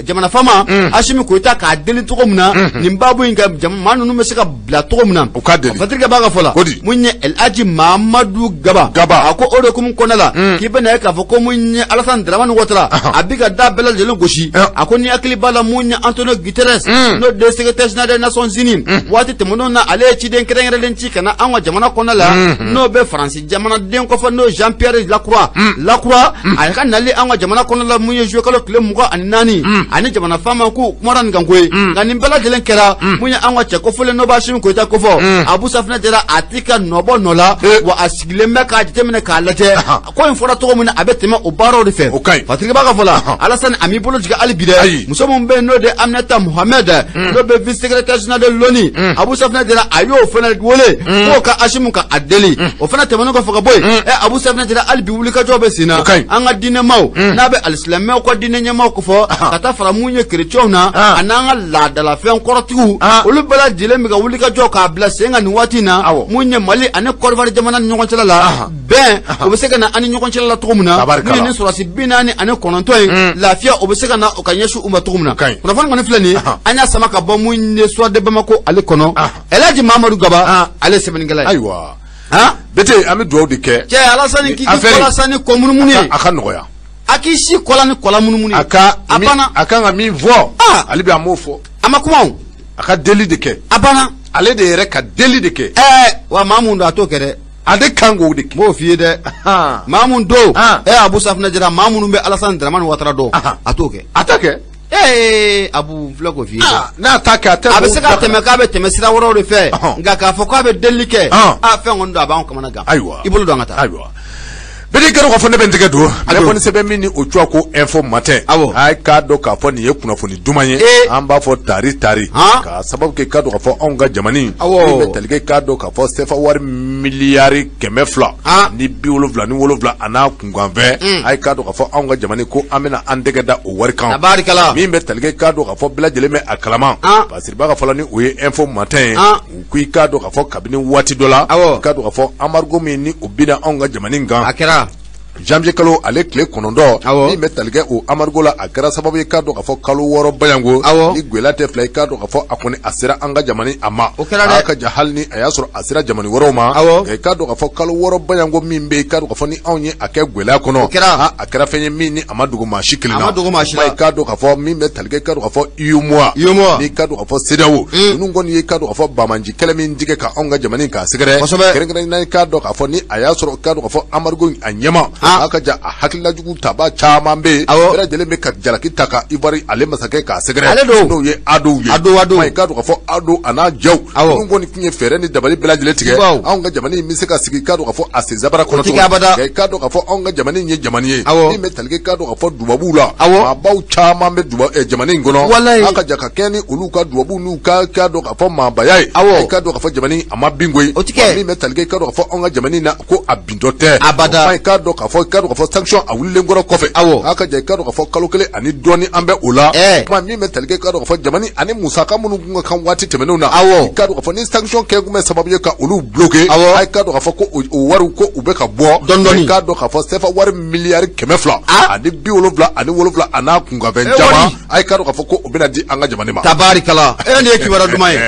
jamana faama Assimi Goïta k'a deli cogo min na nin baabu in ka maa ninnu bɛ se ka bila cogo min na Fatirikɛ b'a ka fɔ la mun ye Elhaji Mamadu Gaba a ko o de hukumu kɔnɔna la k'i bɛna ye k'a fɔ ko mun ye Alassane Dramane Ouattara a bɛ ka da bɛɛ lajɛlen gosi a ko ni hakili b'a la mun ye Antonio Guterres n'o de ye secrétaire général des Nations Unies waati tɛmɛnenw na ale ye ciden kɛrɛnkɛrɛnlen ci ka na an ka jamana kɔnɔna la n'o bɛ Faransi jamanaden kɔfɛ n'o ye Jean Pierre Lacroix a ka nali an ka jamana kɔnɔna la mun ye juillet kalo tile 24 ani jamana faama k'u kumara nin kan koyi nka nin bɛɛ lajɛlen kɛra mun ye an ka cɛ kofɔlen n'o b'Assimi Goïta kofɔ Abu Safinɛ Jara a ti ka nɔbɔ nɔ la wa a sigilen bɛ k'a jateminɛ k'a lajɛ ko in fɔra cogo min na a bɛ tɛmɛ o baaraw de fɛ Fatigiba ka fɔ la Alassane a m'i bolo jigin hali bi dɛ muso min bɛ yen n'o de ye Aminata Mohamed n'o bɛ vice secrétaire général de l'ONU Abu Safinɛ Jara a y'o fana wele k'o ka Assimi ka a deli o fana tɛmɛnen kɔfɛ ka bɔ yen Abu Safinɛ Jara hali bi wulikajɔ bɛ sen na an ka diinɛmaw n'a bɛ alisilamɛw ka diinɛ ɲɛmaaw kofɔ ka taa fara mun ye kerecɛnw na a n'an ka laadalafɛn kɔrɔtigiw olu bɛɛ lajɛlen bɛ ka wulikajɔ k'a bila sen kan nin waati in na mun ye Mali ani Côte d'Ivoire jamana ni ɲɔgɔn cɛla la bɛn o bɛ se ka na an ni ɲɔgɔn cɛla la cogo min na mun ye ni sɔrɔdasi 49 in lafiya o bɛ se ka na o ka ɲɛsin u ma cogo min na kunnafoni kɔni filɛ nin ye an y'a sama ka bɔ mun ye Soir de Bamako ale kɔnɔ Elhaji Mamadu Gaba ale ye sɛbɛnnikɛla ye. Ayiwa Bete an bɛ dugawu de kɛ. Cɛ Alassane k'i kɔla ni kɔ munumunu ye. A ka nɔgɔya. A k'i si kɔla ni kɔla munumunu ye. A ka a banna. A kan ka min fɔ. Ale bɛ a m'o fɔ. A ma kuma o. A ka deli de kɛ. A banna. Ale de yɛrɛ ka deli de kɛ. Wa maa mun don a t'o kɛ dɛ. Ale kan k'o de kɛ. N b'o f'i ye dɛ. Maa mun don. Abu Safinɛ Jara maa minnu bɛ Alassane Dramane Ouattara dɔn. A t'o kɛ. A t'a kɛ. Abu filɛ k'o f'i ye. N'a t'a kɛ a tɛ. A bɛ se ka tɛmɛ k'a bɛ tɛmɛ sira wɛrɛw de fɛ. Nka k'a fɔ k'a bɛ delili kɛ. Fɛn kɔni don a b'anw kamana gan. Ayiwa. I bolo don an ka taa. Ayiwa. Bɛɛ k'a dɔn k'a fɔ ne bɛ n tɛgɛ don kunnafoni sɛbɛn min ni o tɔgɔ ko Info Matin. A k'a dɔn k'a fɔ nin ye kunnafoni duman ye, an b'a fɔ tari tari k'a sababu kɛ k'a dɔn k'a fɔ anw ka jamana min bɛ tali kɛ k'a dɔn k'a fɔ sefa wari miliyari 277 a n'a kunkanfɛn. A ye k'a dɔn k'a fɔ anw ka jamana ko an bɛna an tɛgɛ da o wari kan min bɛ tali kɛ k'a dɔn k'a fɔ bɛɛ lajɛlen bɛ a kalama. Basiriba ka fɔlɔ ni o ye Info Matin ye, u ko i k'a dɔn k'a fɔ kabini waati dɔ la, k'a dɔn k'a fɔ embargo min ni o binna anw ka jamana in kan, a kɛra janvier kalo ale tile 9, min bɛ tali kɛ o embargo la, a kɛra sababu ye k'a dɔn k'a fɔ kalo 6 bayango ni gwɛlɛya tɛ fila ye, k'a dɔn k'a fɔ a kɔni a sera an ka jamana a ma. O kɛra dɛ. A ka ja hali ni a y'a sɔrɔ a sera jamana wɛrɛw ma, nka k'a dɔn k'a fɔ kalo 6 bayango min bɛ yen, k'a dɔn k'a fɔ ni anw ye a kɛ gwɛlɛya kɔnɔ, o kɛra a kɛra fɛn ye min ni a ma dogo maa si kelen na, a ma dogo maa si la. K'a dɔn k'a fɔ min bɛ tali kɛ k'a dɔn k'a fɔ UEMOA, ni k'a dɔn k'a fɔ CEDEAO, ninnu kɔni ye k'a dɔn k'a fɔ banbaanci kɛlɛ min tigɛ ka anw ka jamana in k'a sɛgɛrɛ, kɛrɛnkɛrɛnnenya k'a dɔn k'a fɔ ni a y'a sɔrɔ k'a dɔn k'a fɔ embargo in a ɲɛma, a ka ja a hakililajugu taba caman bɛ yen, bɛɛ lajɛlen bɛ ka jalaki ta ka Ivoire ale masakɛ k'a sɛgɛrɛ, n'o ye Ado ye, k'a dɔn k'a fɔ Ado a n'a jɛw, ninnu kɔni tun ye fɛɛrɛ ni dabali bɛɛ lajɛlen tigɛ, anw ka jamana in bɛ se ka sigi k'a dɔn k'a fɔ a sen sabara kɔnɔ cogo min, k'a dɔn k'a fɔ anw ka jamana in ye jamana ye min bɛ tali kɛ k'a dɔn k'a fɔ dubabuw la, maabaw caman bɛ jamana in kɔnɔ, a ka ja ka kɛ ni olu ka dubabuw n'u ka k'a dɔn k'a fɔ maabaya ye, k'a dɔn k'a fɔ jamana in a ma bin koyi, min bɛ tali kɛ k'a dɔn k'a fɔ anw ka jamana in na ko a bintɔ tɛ abada, k'a dɔn k'a fɔ k'a dɔn k'a fɔ sanction a wulilen kɔrɔ kɔfɛ, a ka ja k'a dɔn k'a fɔ kalo 1 ani dɔɔni an bɛ o la, kuma min bɛ tali kɛ k'a dɔn k'a fɔ jamana ani musaka minnu kun ka kan waati tɛmɛnenw na, k'a dɔn k'a fɔ ni sanction kɛ kun bɛ sababu ye ka olu bloquer, a k'a dɔn k'a fɔ ko o wariw ko u bɛ ka bɔ dɔɔni, k'a dɔn k'a fɔ sefa wari miliyari 277 a n'a kunkanfɛn caman, a ye k'a dɔn k'a fɔ ko o bɛna di an ka jamana ma. Tabarikala, e nin ye kibaruya duman ye.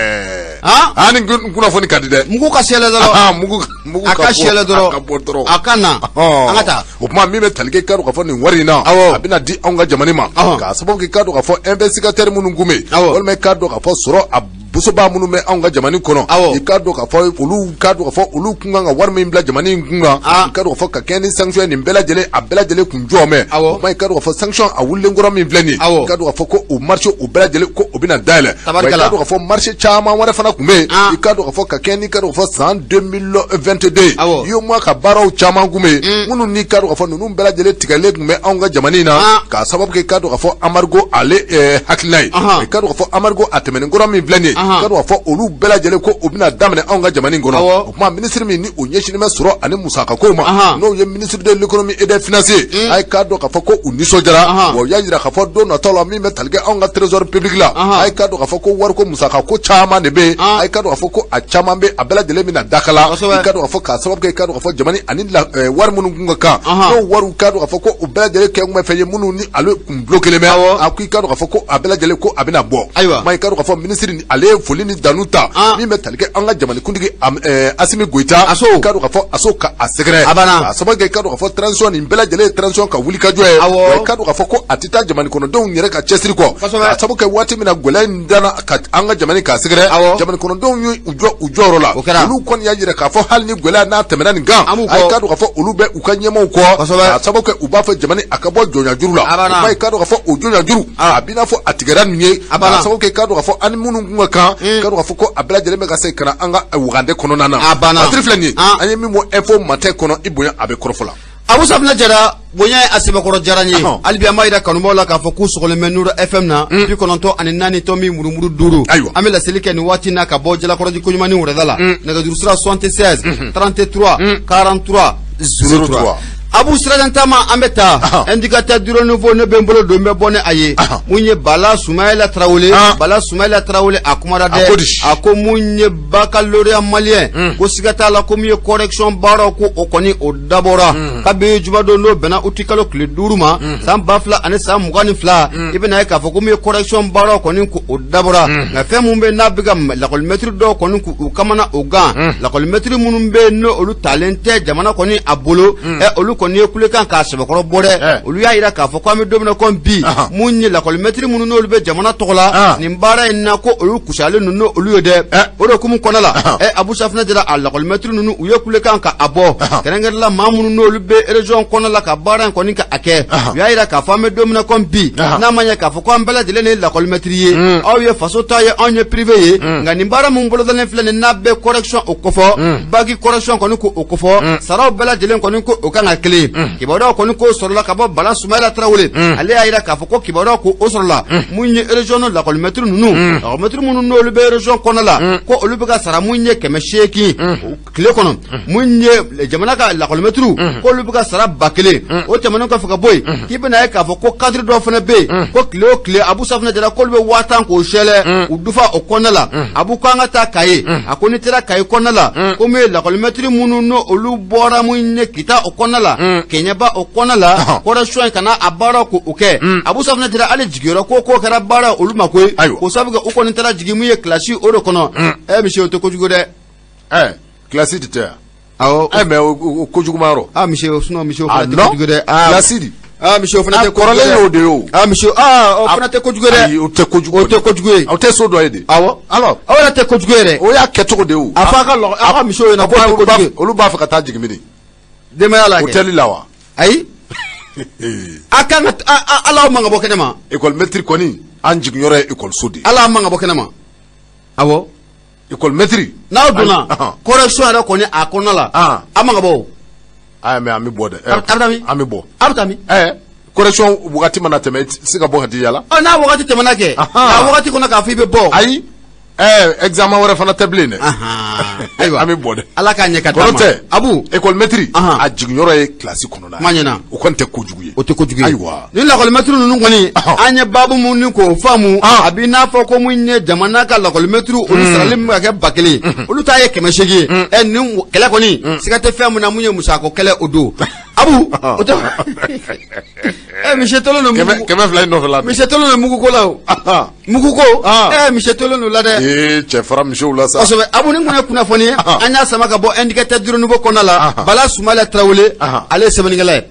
Ni kunnafoni ka di dɛ. Mugu ka sɛlɛ dɔrɔn. Mugu a ka sɛlɛ dɔrɔn. A ka na. An ka taa. O tuma min bɛ tali kɛ k'a dɔn k'a fɔ nin wari in na, a bɛna di anw ka jamana ma. K'a sababu kɛ k'a dɔn k'a fɔ investigateur minnu kun bɛ yen, walima k'a dɔn k'a fɔ sɔrɔ a bosoba minnu bɛ anw ka jamana kɔnɔ, i k'a dɔn k'a fɔ olu k'a dɔn k'a fɔ olu kun kan ka wari min bila jamana in kun kan, i k'a dɔn k'a fɔ ka kɛ ni sanction nin bɛɛ lajɛlen a bɛɛ lajɛlen kun jɔ mɛ, o tuma i k'a dɔn k'a fɔ sanction a wulilen kɔrɔ min filɛ nin ye, i k'a dɔn k'a fɔ ko o marché o bɛɛ lajɛlen ko o bɛna dayɛlɛ, wa i k'a dɔn k'a fɔ marché caman wɛrɛ fana kun bɛ yen, i k'a dɔn k'a fɔ ka kɛ ni k'a dɔn k'a fɔ san 2022 UEMOA ka baaraw caman kun bɛ yen minnu ni k'a dɔn k'a fɔ ninnu bɛɛ lajɛlen tigɛlen kun bɛ anw ka jamana in na, k'a sababu kɛ k'a dɔn k'a fɔ embargo ale hakilina ye, i k'a dɔn k'a fɔ embargo a tɛmɛnen kɔrɔ min filɛ nin ye, k'a dɔn k'a fɔ olu bɛɛ lajɛlen ko o bɛna daminɛ anw ka jamana in kɔnɔ. O tuma minisiri min ni o ɲɛsinnen bɛ sɔrɔ ani musakako ma, n'o ye ministre de l'économie et des finances, a ye k'a dɔn k'a fɔ ko u nisɔndiyara, wa u y'a jira k'a fɔ don nataw la min bɛ tali kɛ anw ka trésor public la, a ye k'a dɔn k'a fɔ ko wariko musakako caman de bɛ yen, a ye k'a dɔn k'a fɔ ko a caman bɛ a bɛɛ lajɛlen bɛna dakala, i k'a dɔn k'a fɔ k'a sababu kɛ k'a dɔn k'a fɔ jamana ani wari minnu kun ka kan, n'o wariw k'a dɔn k'a fɔ ko u bɛɛ lajɛlen kɛ kun bɛ fɛn ye minnu ni ale kun bloqué bɛ, a ko i k'a dɔn k'a fɔ ko a bɛɛ lajɛlen ko a bɛna bɔ. Ayiwa, ma i k'a dɔn k'a fɔ minisiri ale ye foli ni danu ta min bɛ tali kɛ an ka jamanakuntigi Asimi Goyita, aso k'a dɔn k'a fɔ aso ka a sɛgɛrɛ, a banna, k'a sababu kɛ k'a dɔn k'a fɔ transition nin bɛɛ lajɛlen ye transition ka wulikajɔ ye, wa i k'a dɔn k'a fɔ ko a tɛ taa jamana kɔnɔdenw yɛrɛ ka cɛsiri kɔ, k'a sababu kɛ waati min na gɛlɛya in danna ka an ka jamana k'a sɛgɛrɛ, jamana kɔnɔdenw ye u jɔ u jɔyɔrɔ la, olu kɔni y'a jira k'a fɔ hali ni gɛlɛya n'a tɛmɛna nin kan, a ye k'a dɔn k'a fɔ olu bɛ u ka ɲɛmaaw kɔ, k'a sababu kɛ u b'a fɔ jamana a ka bɔ jɔnya juru la, wa i k'a dɔn k'a fɔ o jɔnya juru a b'i n'a fɔ a tigɛra nin ye, k'a sababu kɛ k'a dɔn k'a fɔ an ni minnu kun ka kan, k'a dɔn k'a fɔ ko a bɛɛ lajɛlen bɛ ka segin ka na an ka wagande kɔnɔna na. A banna. Batiri filɛ nin ye, an ye min bɔ Info Matin kɔnɔ, i bonya a bɛ kɔrɔfɔ la. Abu Safinɛ Jara, bonya ye a sɛbɛkɔrɔ diyara n ye. Hali bi an b'a jira kanubaw la k'a fɔ k'u sɔgɔlen bɛ Nuru FM na 94 tomi murumuru 5. Ayiwa, an bɛ laseli kɛ nin waati in na ka bɔ Jalakɔrɔji koɲumanni wɛrɛda la. Nɛgɛjuru sira 76 33 43 03. Abu sirajan taama an bɛ taa indicateur du renouveau ne bɛ n bolo don n bɛ bɔ ni a ye. Mun ye Bala Sumayila Tarawele, Bala Sumayila Tarawele a kumara dɛ, a ko mun ye baccalauréat malien, ko siga t'a la ko mun ye correction baaraw ko o kɔni o dabɔra kabi jumadon n'o bɛnna uti kalo tile 5 ma san 2022, i bɛna ye k'a fɔ ko mun ye correction baaraw kɔni ko o dabɔra. Nka fɛn mun bɛ n'a bɛ ka lakɔlimɛtiri dɔw kɔni k'u kamana o gan, lakɔlimɛtiri minnu bɛ yen n'olu talen tɛ jamana kɔni a bolo, olu kɔni ye kulekan k'a sɛbɛkɔrɔ bɔ dɛ. Olu y'a jira k'a fɔ ko an bɛ don min na komi bi, mun ye lakɔlimɛtiri minnu n'olu bɛ jamana tɔgɔ la nin baara in na, ko olu kusalen ninnu n'olu ye dɛ. O de hukumu kɔnɔ la, Abu Safinɛ Jara, a lakɔlimɛtiri ninnu u ye kulekan ka a bɔ, kɛrɛnkɛrɛnla maa minnu n'olu bɛ région kɔnɔ la ka baara in kɔni ka a kɛ. U y'a jira k'a fɔ an bɛ don min na komi bi, n'a ma ɲɛ k'a fɔ ko an bɛɛ lajɛlen ye lakɔlimɛtiri ye, aw ye faso ta ye, anw ye privé ye, nka nin baara min bolodalen filɛ nin n'a bɛ correction o kofɔ, bac correction kɔni ko o kofɔ, saraw bɛɛ lajɛlen kɔni ko o kan ka kelen. kelen kibaruya kɔni k'o sɔrɔla ka bɔ Bala Sumayila Tarawele ale y'a jira k'a fɔ ko kibaruya ko o sɔrɔla mun ye région lakɔlimɛtiri ninnu lakɔlimɛtiri minnu n'olu bɛ région kɔnɔ la ko olu bɛ ka sara mun ye 800 tile kɔnɔ mun ye jamana ka lakɔlimɛtiriw k'olu bɛ ka sara 1000 o tɛmɛnen kɔfɛ ka bɔ yen k'i bɛna ye k'a fɔ ko cadre dɔw fana bɛ yen ko tile o tile Abu Safunɛ Jara k'olu bɛ 10,000 k'o sɛlɛ u dufa o kɔnɔna la Abu ko an ka taa Kaye a ko n'i taara Kaye kɔnɔna la ko mun ye lakɔlimɛtiri minnu n'olu bɔra mun ye Kita o kɔnɔna la Kɛɲɛba o kɔnɔna la correction ka na a baara k'o kɛ Abu Safunɛ Jara hali jigiyɔrɔ ko kɛra baara olu ma koyi o sabu kɛ u kɔni taara jigin mun ye kilasi o de kɔnɔ misi o tɛ kojugu dɛ. Kilasi de tɛ yan. Awɔ. Mais o kojugu ma yɔrɔ. Misi o sinon misi o fana tɛ kojugu dɛ. Kilasi de. Misi o fana tɛ kɔrɔlen y'o de ye o. Misi o fana tɛ kojugu dɛ. Ayi o tɛ kojugu. O tɛ kojugu ye. O tɛ so dɔ ye de. Awɔ. Alors. Aw yɛrɛ tɛ kojugu ye dɛ. O y'a kɛcogo de ye o. A fɔ a ka aw ka misiw ɲɛna k'o tɛ kojugu ye. Olu b'a fɛ ka taa jigin min? Denbaya la kɛ. Hôtel la wa? Ayi. A kan ka ala aw man ka bɔ kɛnɛ ma. École maître kɔni an jiginyɔrɔ ye école so de ye. Ala an man ka bɔ kɛnɛ ma. Awɔ. École maître. N'aw donna correction yɛrɛ kɔni a kɔnɔna la. An man ka bɔ o. Mais an bɛ bɔ dɛ. A bɛ taa min? An bɛ bɔ. A bɛ taa min? Correction wagati mana tɛmɛ i tɛ se ka bɔ ka t'i yala. N'a wagati tɛmɛna kɛ. A wagati kɔnɔ k'a fɔ i bɛ bɔ. Ayi. Examen wɛrɛ fana tɛ bilen dɛ. Ayiwa an bɛ bɔ dɛ. Ala k'a ɲɛ ka d'an ma. Kɔrɔ tɛ. Abu. École maître. A jiginyɔrɔ ye kilasi kɔnɔna ye. Kuma ɲɛna. O kɔni tɛ kojugu ye. O tɛ kojugu ye. Ayiwa. Ni lakɔlimɛtiri ninnu kɔni. An ye baabu minnu k'o faamu. A b'i n'a fɔ ko mun ye jamana ka lakɔlimɛtiri olu sarali min ka kɛ 1000. Olu ta ye 800 ye. Nin kɛlɛ kɔni. Siga tɛ fɛn min na mun ye musako kɛlɛ o don. Abu. O tɛ. Misi tolo don mugu. 200 in nɔfɛ la. Misi tolo don mugu ko la o. Mugu ko. Misi tolo don la dɛ. Cɛ fara misiw la sa. Kosɛbɛ Abu ni kun ye kunnafoni ye. An y'a sama ka bɔ indicateur du renouveau kɔnɔna la. Bala Sumayila Tarawele. Ale ye sɛbɛnnikɛla ye.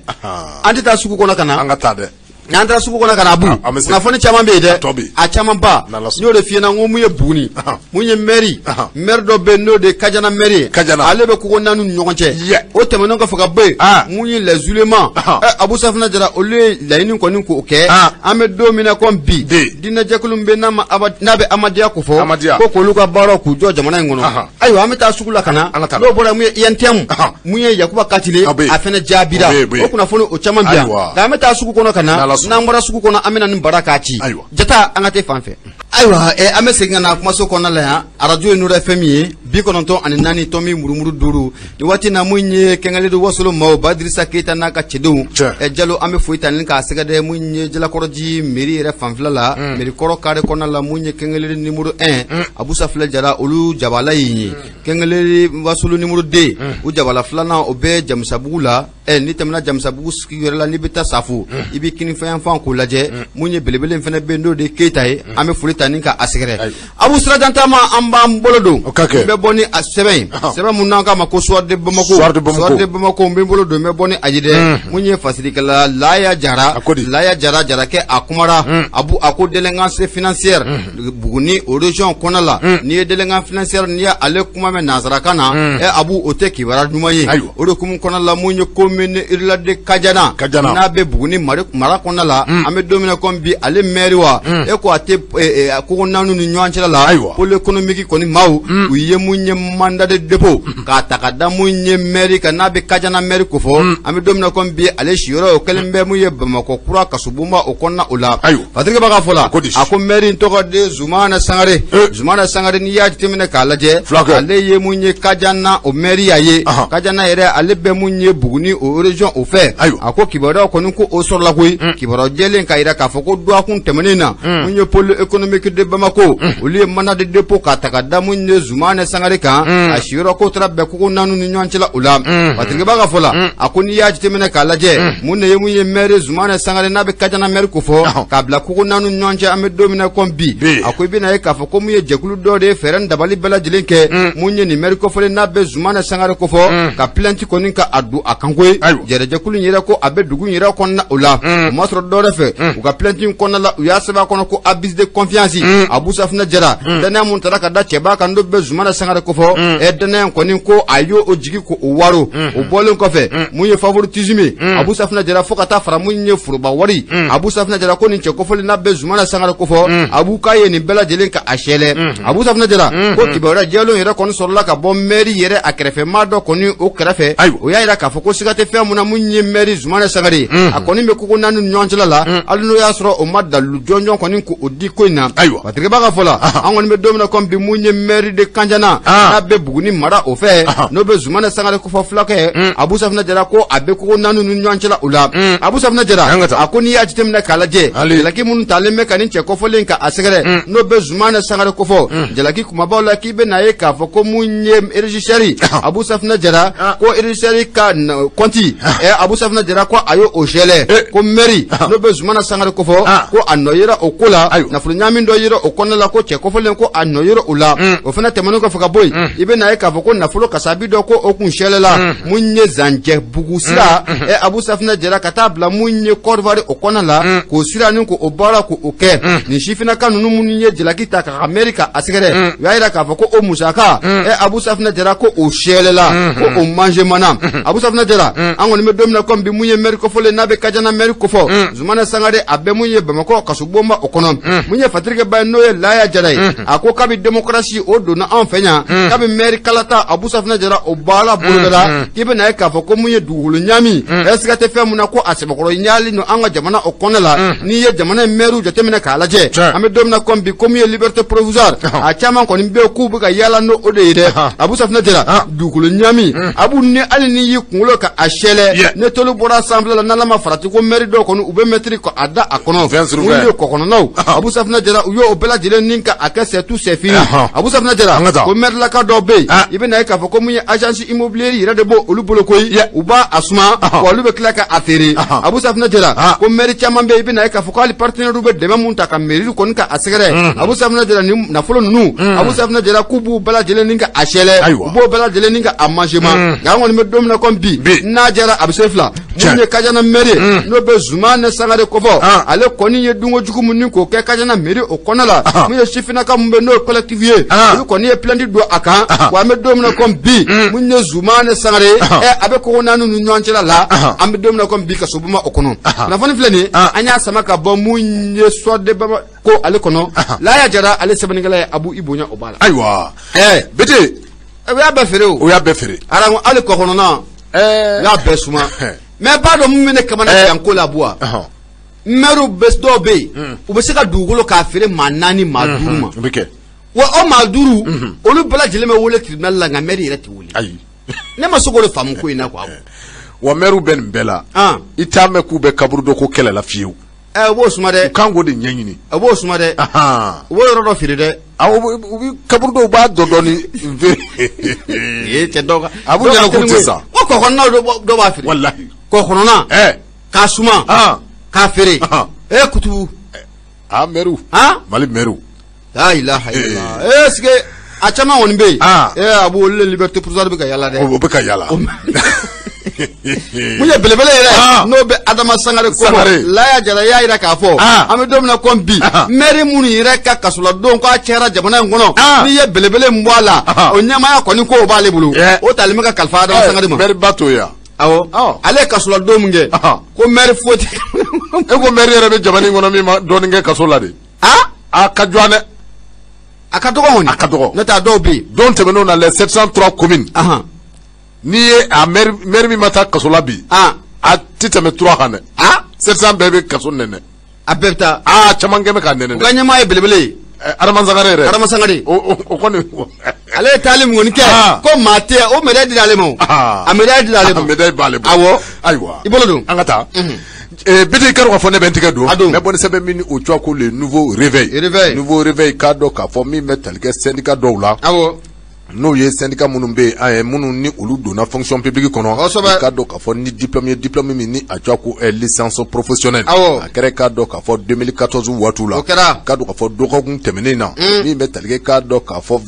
An tɛ taa sugu kɔnɔ ka na. An ka taa dɛ. N'an taara sugu kɔnɔ ka na Abu. Kunnafoni caman bɛ yen dɛ. A caman ba. N y'o de f'i ɲɛna n ko mun ye Buguni. Mun ye maire. Maire dɔ bɛ yen n'o de ye Kajana maire ye. Kajana. Ale bɛ kogo naani ni ɲɔgɔn cɛ. O tɛmɛnen kɔfɛ ka bɔ yen. Mun ye les oulémas. Abu Safunɛ Jara olu ye laɲini kɔni k'o kɛ. An bɛ don min na komi bi. Diinɛjɛkulu min bɛ n'a bɛ Amadiya ko fɔ. Ko k'olu ka baaraw k'u jɔ jamana in kɔnɔ. Ayiwa an bɛ taa sugu la ka na. N'o bɔra mun ye UNTM. Mun ye Yakuba Katile. A fana jaabira. O kunnafoni o caman bɛ yan. Nka an bɛ taa sugu kɔnɔ ka na. N'an bɔra sugu kɔnɔ an bɛna nin bara k'a ci. Jata an ka tɛ fan fɛ. Ayiwa an bɛ segin ka na kumaso kɔnɔna la yan arajo ye Nuru FM ye 94 tomi murumuru 5 nin waati na mun ye Kɛnkɛlɛdi Wasolo maaw Badirisa Keyita n'a ka cɛdenw Jalo an bɛ foyi ta ni k'a sɛgɛrɛ mun ye Jalakɔrɔji mairie yɛrɛ fanfɛla la mairie kɔrɔ carré kɔnɔna la mun ye Kɛnkɛlɛdi numéro 1 Abu Safunɛ Jara olu jabala ye Kɛnkɛlɛdi Wasolo numéro 2 u jabala filanan o bɛ Jamisabugu la. N'i tɛmɛna Jamisabugu sigiyɔrɔ la n'i bɛ taa Safo i bɛ kinifɛn k'o lajɛ mun ye belebele fana bɛ n'o de ye Keyita ye an bɛ foli ta ni k'a sɛgɛrɛ Abu sirajantaama an b'an bolo don n bɛ bɔ ni a sɛbɛn ye sɛbɛn mun n'an k'a ma ko Soir de Bamako Soir de Bamako n bɛ bolo don n bɛ bɔ ni a ye dɛ mun ye fasirikɛla Laya Jara Laya Jara Jarakɛ a kumara Abu a ko délinquance financière Buguni o région kɔnɔna la n'i ye délinquance financière n'i y'ale kuma mɛn nansarakan na Abu o tɛ kibaruya ɲuman ye o de hukumu kɔnɔna la mun ye commune rurale de Kajana n'a bɛ Buguni mara kɔnɔna la an bɛ don min na komi bi ale maire wa e ko a tɛ kogo naani ni ɲɔgɔn cɛla la pôle économique kɔni maaw u ye mun ye mandat de dépôt k'a ta ka da mun ye maire kan n'a bɛ Kajana maire ko fɔ an bɛ don min na komi bi ale siyɔrɔ o kɛlen bɛ mun ye Bamakɔ kura kasobonba o kɔnɔna o la Patrick b'a ka fɔ la a ko maire in tɔgɔ de Zumana Sangare Zumana Sangare n'i y'a jateminɛ k'a lajɛ ale ye mun ye Kajana o maire y'a ye Kajana yɛrɛ ale bɛ mun ye Buguni o région o fɛ a ko kibaruya kɔni ko o sɔrɔla koyi kibaruya jɛlen k'a jira k'a fɔ ko dɔgɔkun tɛmɛnen na mun ye pôle économique de Bamako olu ye mandat de dépôt k'a ta ka da mun ye Zumana Sangare kan a siyɔrɔ ko taara bɛn kogo naani ni ɲɔgɔn cɛla o la Patrick b'a ka fɔ la a ko n'i y'a jateminɛ k'a lajɛ mun de ye mun ye maire Zumana Sangare n'a bɛ Kajana maire ko fɔ k'a bila kogo naani ni ɲɔgɔn cɛ an bɛ don min na komi bi a ko i bɛna ye k'a fɔ ko mun ye jɛkulu dɔ de ye fɛɛrɛ ni dabali bɛɛ lajɛlen kɛ mun ye nin maire kofɔlen n'a bɛ Zumana Sangare ko fɔ ka plainte kɔni ka a don a kan koyi jɛrɛjɛkulu in yɛrɛ ko a bɛ dugu in yɛrɛ kɔnɔna o la o ma sɔrɔ dɔwɛrɛ fɛ u ka plainte in kɔnɔna la u y'a sɛbɛn a kɔnɔ ko abus de confiance Abu Safunɛ Jara danaya mun taara ka da cɛba kan n'o bɛ Zumana Sangare kofɔ danaya kɔni ko a y'o o jigi ko o waro o bɔlen kɔfɛ mun ye favoritisme ye Abu Safinɛ Jara fo ka taa fara mun ye foroba wari Abu Safinɛ Jara ko nin cɛ kofɔlen n'a bɛ Zumana Sangare kofɔ Abu k'a ye nin bɛɛ lajɛlen ka a sɛlɛ Abu Safinɛ Jara ko kibaruya jɛlen yɛrɛ kɔni sɔrɔla ka bɔ mɛri yɛrɛ a kɛrɛfɛ maa dɔ kɔni o kɛrɛfɛ o y'a jira k'a fɔ ko siga tɛ fɛn mun na mun ye mɛri Zumana Sangare a kɔni bɛ kogo naani ɲɔgɔn cɛla la hali n'o y'a sɔrɔ o ma dalilu jɔnjɔn kɔni k'o di ko in na Patrick Ba ka fɔ la an kɔni bɛ don min na komi bi mun ye mɛri de Kanjana n'a bɛ Buguni mara o fɛ n'o bɛ Zumana Sangare kofɔ fulakɛ Abu Safinɛ Jara ko a bɛ kogo naani ni ɲɔgɔn cɛla o la Abu Safinɛ Jara a ko n'i y'a jateminɛ k'a lajɛ jalaki minnu talen bɛ ka nin cɛ kofɔlen ka a sɛgɛrɛ n'o bɛ Zumana Sangare kofɔ jalaki kumabaw la k'i bɛ n'a ye k'a fɔ ko mun ye régisseur Abu Safinɛ Jara ko régisseur ka kɔnti Abu Safinɛ Jara ko a y'o sɛlɛ ko mɛri n'o bɛ Zumana Sangare kofɔ ko a nɔ yera o ko la nafolo ɲaami dɔ yera o kɔnɔna la ko cɛ kofɔlen ko a nɔ yera o la o fana tɛmɛnen kɔfɛ ka bɔ yen i bɛ n'a ye k'a fɔ ko nafolo kasabi dɔ ko o kun sɛlɛla mun ye Zanjɛ bugu sira Abu Safinɛ Jara ka taa bila mun ye Côte d'Ivoire o kɔnɔna la k'o sira ni k'o baara k'o kɛ nin sifinnaka ninnu minnu ye jalaki ta ka mɛri ka a sɛgɛrɛ u y'a jira k'a fɔ ko o musaka Abu Safinɛ Jara ko o sɛlɛla ko o manje mana Abu Safinɛ Jara an kɔni bɛ don min na komi bi mun ye mɛri kofɔlen n'a bɛ Kajana mɛri kofɔ Zumana Sangare a bɛ mun ye Bamakɔ kasobonba o kɔnɔ mun ye Patrick Ba ye n'o ye Laya Jara ye a ko kabi démocratie o donna anw fɛ yan kabi mɛri kalata Abu Safinɛ Jara o baara bolodara k'i bɛ n'a ye k'a fɔ ko mun ye dugukolo ɲaami siga tɛ fɛn mun na ko a sɛbɛkɔrɔ ɲaali don an ka jamana o kɔnɔ la n'i ye jamana in mɛriw jateminɛ k'a lajɛ an bɛ don min na komi bi ko mun ye liberté provisoire a caman kɔni bɛ yen k'u bɛ ka yaala n'o o de ye dɛ Abu Safinɛ Jara dugukolo ɲaami Abu ni hali n'i y'i kunkolo ka a sɛlɛ ne tolu bɔra sanfɛla la n'Ala ma farati ko mɛri dɔw kɔni u bɛ mɛtiri ko a da a kɔnɔ mun ye kɔkɔnɔnaw Abu Safinɛ Jara u y'o bɛɛ lajɛlen ni ka a kɛ c'est tout c'est fini Abu Safinɛ Jara ko mɛrilaka dɔw bɛ yen i bɛ na ye k'a fɔ ko mun ye agence immobilière yɛrɛ de b'o olu bolo koyi u b'a a suma wa olu bɛ tila ka a feere Abu Safinɛ Jara ko mɛri caman bɛ yen i bɛ na ye k'a fɔ ko hali partenaire bɛ dɛmɛ mun ta ka mairie kɔni ka a sɛgɛrɛ Abu Safinɛ Jara ni nafolo ninnu Abu Safinɛ Jara k'u b'u bɛɛ lajɛlen ni ka a sɛlɛ u b'o bɛɛ lajɛlen ni ka a manger ma nka an kɔni bɛ don min na komi bi n'a jara a bɛ se fila mun ye Kajana mairie n'o bɛ Zumana Sangare kofɔ ale kɔni ye dunko jugu mun ni k'o kɛ Kajana mairie o kɔnɔ la mun ye sifinnaka mun bɛ n'o ye collectif ye olu kɔni ye plainte don a kan wa an bɛ don min na komi bi mun ye Zumana Sangare a bɛ kogo naani ni ɲɔgɔn cɛla la an bɛ don min na komi bi kasobonba o kɔnɔ kunnafoni filɛ nin ye an y'a sama ka bɔ mun ye Soir de Bamako ale kɔnɔ Laya Jara ale sɛbɛnnikɛla ye Abu i bonya o b'a la ayiwa Bete o y'a bɛɛ feere o y'a bɛɛ feere aramu hali kɔkɔnɔna u y'a bɛɛ suma mais b'a dɔn mun bɛ ne kamana yan ko la Abu wa mɛriw bɛ dɔw bɛ yen u bɛ se ka dugukolo k'a feere maa naani maa duuru ma wa o maa duuru olu bɛɛ lajɛlen bɛ wele tribunal la nka mɛri yɛrɛ tɛ wele ayi ne ma se k'o de faamu ko in na quoi wa mɛriw bɛ nin bɛɛ la i t'a mɛn k'u bɛ kaburudo ko kɛlɛ la fiyewu u b'o suma dɛ u kan k'o de ɲɛɲini u b'o suma dɛ u b'o yɔrɔ dɔ feere dɛ u bɛ kaburudow b'a dɔn dɔɔni feere ee cɛ dɔw ka a b'u ɲɛna k'u tɛ sa ko kɔkɔnɔnaw dɔw b'a feere walahi kɔkɔnɔna k'a suma k'a feere kutubu mɛriw Mali mɛriw la ilaha illallah est-ce que a caman kɔni bɛ yen a b'o olu le liberté provisoire bɛ ka yala dɛ o bɛ ka yala mun ye belebele yɛrɛ n'o bɛ Adama Sangare ko Laya Jara y'a jira k'a fɔ an bɛ don min na komi bi mɛri minnu yɛrɛ ka kasoladon k'a cayara jamana in kɔnɔ n'i ye belebele min bɔ a la o ɲɛmaaya kɔni ko o b'ale bolo o talen bɛ ka kalifa Adama Sangare ma mɛri ba t'o ye awɔ ale ye kasoladon min kɛ ko mɛri foyi tɛ e ko mɛri yɛrɛ bɛ jamana in kɔnɔ min ma dɔɔnin kɛ kaso la de a ka jɔ dɛ a ka dɔgɔ kɔni a ka dɔgɔ n'o tɛ a dɔw bɛ yen don tɛmɛnenw na les 703 communes n'i ye a maire min ma taa kaso la bi a tɛ tɛmɛ 3 kan dɛ 700 bɛɛ bɛ kaso nɛnɛ a bɛɛ bɛ taa caman kɛ bɛ ka nɛnɛ u ka ɲɛmaa ye belebele ye Adama Sangare yɛrɛ Adama Sangare o kɔni ale ye taali mun kɔni kɛ ko maa tɛ o médaille dira ale ma o a médaille dira ale ma a médaille b'ale bolo awɔ ayiwa i bolo don an ka taa Bete k'a dɔn k'a fɔ ne bɛ n tɛgɛ don n bɛ bɔ ni sɛbɛn min o tɔgɔ ko le nouveau réveil nouveau réveil k'a dɔn k'a fɔ min bɛ tali kɛ syndicat dɔw la awɔ n'o ye syndicat minnu bɛ yen minnu ni olu donna fonction publique kɔnɔ k'a dɔn k'a fɔ ni diplôme ye diplôme min ni a tɔgɔ ko licence professionnelle a kɛra k'a dɔn k'a fɔ 2014 waatiw la k'a dɔn k'a fɔ dɔgɔkun tɛmɛnen na min bɛ tali kɛ k'a dɔn k'a fɔ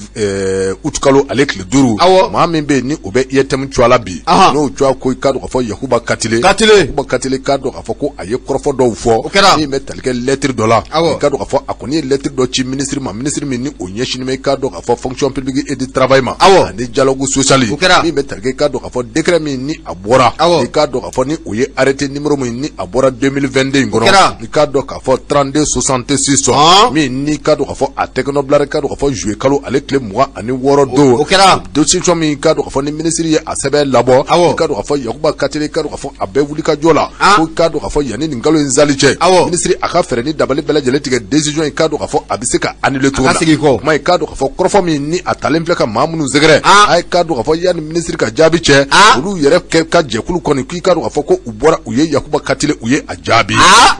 août kalo ale tile 5 maa min bɛ yen ni o bɛ IUTM tɔgɔ la bi n'o tɔgɔ ko k'a dɔn k'a fɔ Yakuba Katile Yakuba Katile k'a dɔn k'a fɔ ko a ye kɔrɔfɔ dɔw fɔ min bɛ tali kɛ lettre dɔ la k'a dɔn k'a fɔ a kɔni ye lettre dɔ ci ministre ma ministre min ni o ɲɛsinnen bɛ k'a dɔn k'a fɔ fonction publique et du travail travail ma ani dialogue social min bɛ tali kɛ i k'a dɔn k'a fɔ décret min ni a bɔra i k'a dɔn k'a fɔ ni o ye arrêté numéro min ni a bɔra 2022 in kɔnɔ i k'a dɔn k'a fɔ 32 66 min ni k'a dɔn k'a fɔ a tɛgɛnɔ bilara i k'a dɔn k'a fɔ juillet kalo ale tile 26 don o kɛra décision min k'a dɔn k'a fɔ ni ministre ye a sɛbɛn labɔ i k'a dɔn k'a fɔ Yakuba Katile i k'a dɔn k'a fɔ a bɛɛ wuli ka jɔ la ko k'a dɔn k'a fɔ yanni nin kalo in sali cɛ ministre a ka fɛɛrɛ ni dabali bɛɛ lajɛlen tigɛ décision in k'a dɔn k'a fɔ a bɛ se ka annuler cogo min na kuma i k'a dɔn k'a fɔ kɔrɔfɔ min ni a talen filɛ ka maa minnu sɛgɛrɛ a ye k'a dɔn k'a fɔ yanni ministre ka jaabi cɛ olu yɛrɛ kɛ ka jɛkulu kɔni k'i k'a dɔn k'a fɔ ko u bɔra u ye Yakuba Katile u ye a jaabi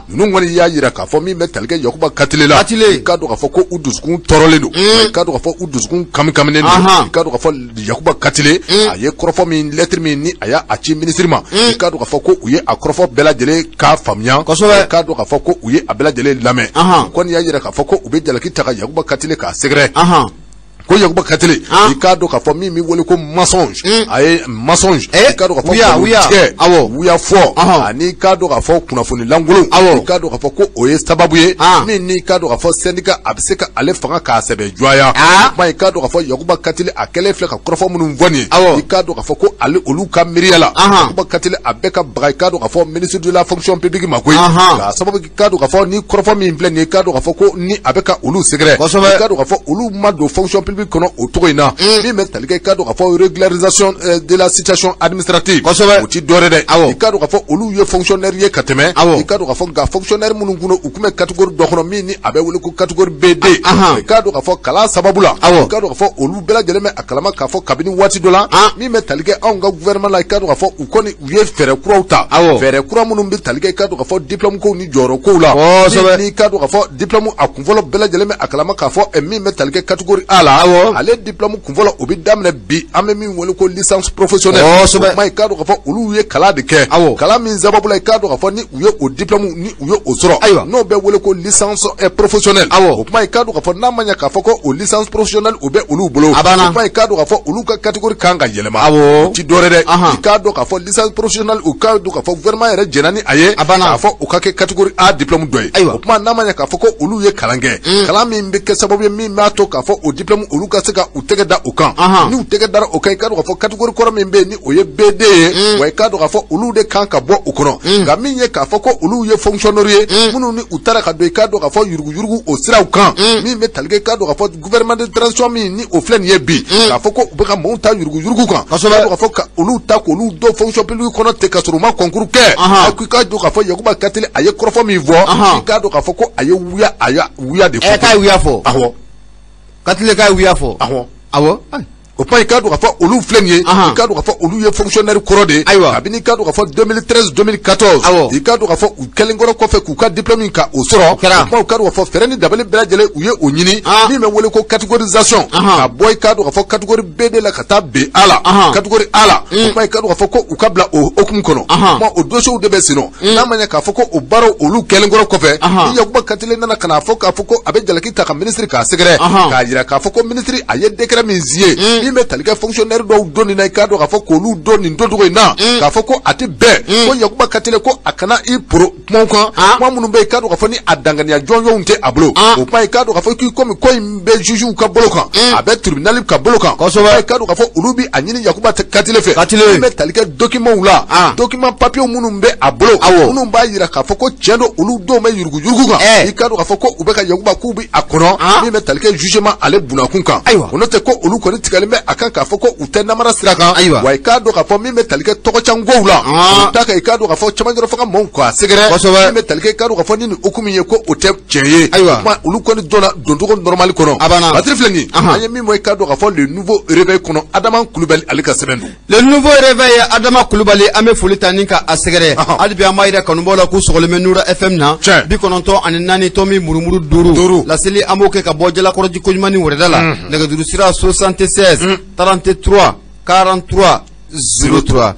ninnu kɔni y'a jira k'a fɔ min bɛ tali kɛ Yakuba Katile la i k'a dɔn k'a fɔ ko u dusukun tɔɔrɔlen don i k'a dɔn k'a fɔ u dusukun kamikaminen don i k'a dɔn k'a fɔ Yakuba Katile a ye kɔrɔfɔ min lettre min ni a y'a ci ministre ma i k'a dɔn k'a fɔ ko u ye a kɔrɔfɔ bɛɛ lajɛlen k'a faamuya kosɛbɛ k'a dɔn k'a fɔ ko u ye a bɛɛ lajɛlen lamɛn u kɔni y'a jira k'a fɔ ko u bɛ jalaki ta ka Yakuba Katile k'a sɛgɛrɛ ko Yakuba Katile i k'a dɔn k'a fɔ min bɛ wele ko mensonge a ye mensonge i k'a dɔn k'a fɔ wuya fɔ ani k'a dɔn k'a fɔ kunnafoni lankolon i k'a dɔn k'a fɔ ko o ye sababu ye min ni k'a dɔn k'a fɔ syndicat a bɛ se ka ale fanga k'a sɛbɛ jɔya kuma i k'a dɔn k'a fɔ Yakuba Katile a kɛlen filɛ ka kɔrɔfɔ minnu fɔ nin ye i k'a dɔn k'a fɔ ko ale olu ka miiriya la Yakuba Katile a bɛ ka baga i k'a dɔn k'a fɔ ministre de la fonction publique ma koyi k'a sababu k'a dɔn k'a fɔ ni kɔrɔfɔ min filɛ nin ye k'a dɔn k'a fɔ ko ni a bɛ ka olu sɛgɛrɛ i k'a dɔn k'a fɔ olu ma don fonction publique kɔnɔ o cogo in na min bɛ tali kɛ i k'a dɔn k'a fɔ régularisation de la situation administrative o ti dɔwɛrɛ dɛ i k'a dɔn k'a fɔ olu ye fonctionnaire ye ka tɛmɛ i k'a dɔn k'a fɔ nka fonctionnaire minnu kun u tun bɛ catégorie dɔ kɔnɔ min ni a bɛ wele ko catégorie BD i k'a dɔn k'a fɔ kalan sababu la i k'a dɔn k'a fɔ olu bɛɛ lajɛlen bɛ a kalama k'a fɔ kabini waati dɔ la min bɛ tali kɛ anw ka gouvernement la i k'a dɔn k'a fɔ u kɔni u ye fɛɛrɛ kuraw ta fɛɛrɛ kura minnu bɛ tali kɛ i k'a dɔn k'a fɔ diplôme kow ni jɔyɔrɔ kow la n'i k'a dɔn k'a fɔ diplôme a kunfɔlɔ bɛɛ lajɛlen bɛ a kalama k'a fɔ min bɛ tali kɛ catégorie A la ale diplôme kunfɔlɔ o bɛ daminɛ bi an bɛ min wele ko licence professionnelle o kuma i k'a dɔn k'a fɔ olu ye kalan de kɛ kalan min sababu la i k'a dɔn k'a fɔ ni u ye o diplôme ni u ye o sɔrɔ n'o bɛ wele ko licence professionnelle o kuma i k'a dɔn k'a fɔ n'a ma ɲɛ k'a fɔ ko o licence professionnelle o bɛ olu bolo o kuma i k'a dɔn k'a fɔ olu ka catégorie kan ka yɛlɛma o ti dɔwɛrɛ dɛ i k'a dɔn k'a fɔ licence professionnelle u k'a dɔn k'a fɔ gouvernement yɛrɛ jɛnna ni a ye k'a fɔ o ka kɛ catégorie A diplôme dɔ ye o kuma n'a ma ɲɛ k'a fɔ ko olu ye kalan kɛ kalan min bɛ kɛ sababu ye min b'a to k'a fɔ o diplôme olu ka se ka u tɛgɛ da o kan n'u tɛgɛ dara o kan i k'a dɔn k'a fɔ catégorie kɔrɔ min bɛ yen ni o ye BD ye wa i k'a dɔn k'a fɔ olu de kan ka bɔ o kɔnɔ nka min ye k'a fɔ ko olu ye fonctionnaire ye minnu ni u taara ka don i k'a dɔn k'a fɔ yuruguyurugu o siraw kan min bɛ tali kɛ i k'a dɔn k'a fɔ gouvernement de transition min ni o filɛ nin ye bi k'a fɔ ko u bɛ ka maaw ta yuruguyurugu kan k'a dɔn k'a fɔ ka olu ta k'olu don fonction publique kɔnɔ ten ka sɔrɔ u ma concours kɛ k'i k'a dɔn k'a fɔ Yakuba Katile a ye kɔrɔfɔ min fɔ i k'a dɔn k'a fɔ ko a ye wuya a ye wuya de fɔ. K'a ye wuya fɔ. Awɔ. Katile k'a ye wuya fɔ. Awɔ. Awɔ. O kuma i k'a dɔn k'a fɔ olu filɛ nin ye i k'a dɔn k'a fɔ olu ye fonctionnaire kɔrɔ de ye kabini i k'a dɔn k'a fɔ 2013 2014 i k'a dɔn k'a fɔ u kɛlen kɔrɔ kɔfɛ k'u ka diplôme ka o sɔrɔ o kuma u k'a dɔn k'a fɔ fɛɛrɛ ni dabali bɛɛ lajɛlen u ye o ɲini min bɛ wele ko catégorisation ka bɔ i k'a dɔn k'a fɔ catégorie BD la ka taa BA la catégorie A la o kuma i k'a dɔn k'a fɔ ko u ka bila o hokumu kɔnɔ kuma o dossiers de bɛ sen nɔ n'a ma ɲɛ k'a fɔ ko o baaraw olu kɛlen kɔrɔ kɔfɛ ni Yakuba Katile nana ka n'a fɔ k'a fɔ ko a bɛ jalaki ta ka ministre k'a sɛgɛrɛ k'a jira k'a fɔ ko ministre a ye décret min signé min bɛ tali kɛ fonctionnaire dɔw donni na i k'a dɔn k'a fɔ k'olu don nin doncogo in na k'a fɔ ko a tɛ bɛn ko Yakuba Katile ko a kana i poro kumaw kan kuma minnu bɛ yen i k'a dɔn k'a fɔ ni a danganiya jɔnjɔnw tɛ a bolo o kuma i k'a dɔn k'a fɔ k'i komi ko in bɛ jugew ka bolo kan a bɛ tribunal ka bolo kan kosɛbɛ i k'a dɔn k'a fɔ olu bɛ a ɲini Yakuba Katile fɛ min bɛ tali kɛ documentw la document papier minnu bɛ a bolo minnu b'a jira k'a fɔ ko tiɲɛ don olu dɔw bɛ yuruguyurugu kan i k'a dɔn k'a fɔ ko u bɛ ka Yakuba k'u bɛ a kɔnɔ min bɛ tali kɛ jugement ale bunakun kan o n'o tɛ ko olu kɔni tigɛlen bɛ a kan k'a fɔ ko u tɛ namara sira kan wa i k'a dɔn k'a fɔ min bɛ tali kɛ tɔgɔcankow la u ta kan i k'a dɔn k'a fɔ cɛmancɛrɔ fanga maaw k'a sɛgɛrɛ min bɛ tali kɛ i k'a dɔn k'a fɔ ni nin hukumu ye ko o tɛ tiɲɛ ye kuma olu kɔni donna doncogo normal kɔnɔ batiri filɛ nin ye an ye min bɔ i k'a dɔn k'a fɔ le nouveau réveil kɔnɔ Adama Kulubali ale ka sɛbɛn don. Le nouveau réveil Adama Kulubali an bɛ foli ta ni ka a sɛgɛrɛ hali bi an b'a yira kanubaw la k'u sɔgɔlen bɛ Nura FM na 94 tomi murumuru 5 laseli an b'o kɛ ka bɔ Jalakɔrɔji koɲuman ni wɛrɛda la nɛgɛjuru sira 76 33 43 03.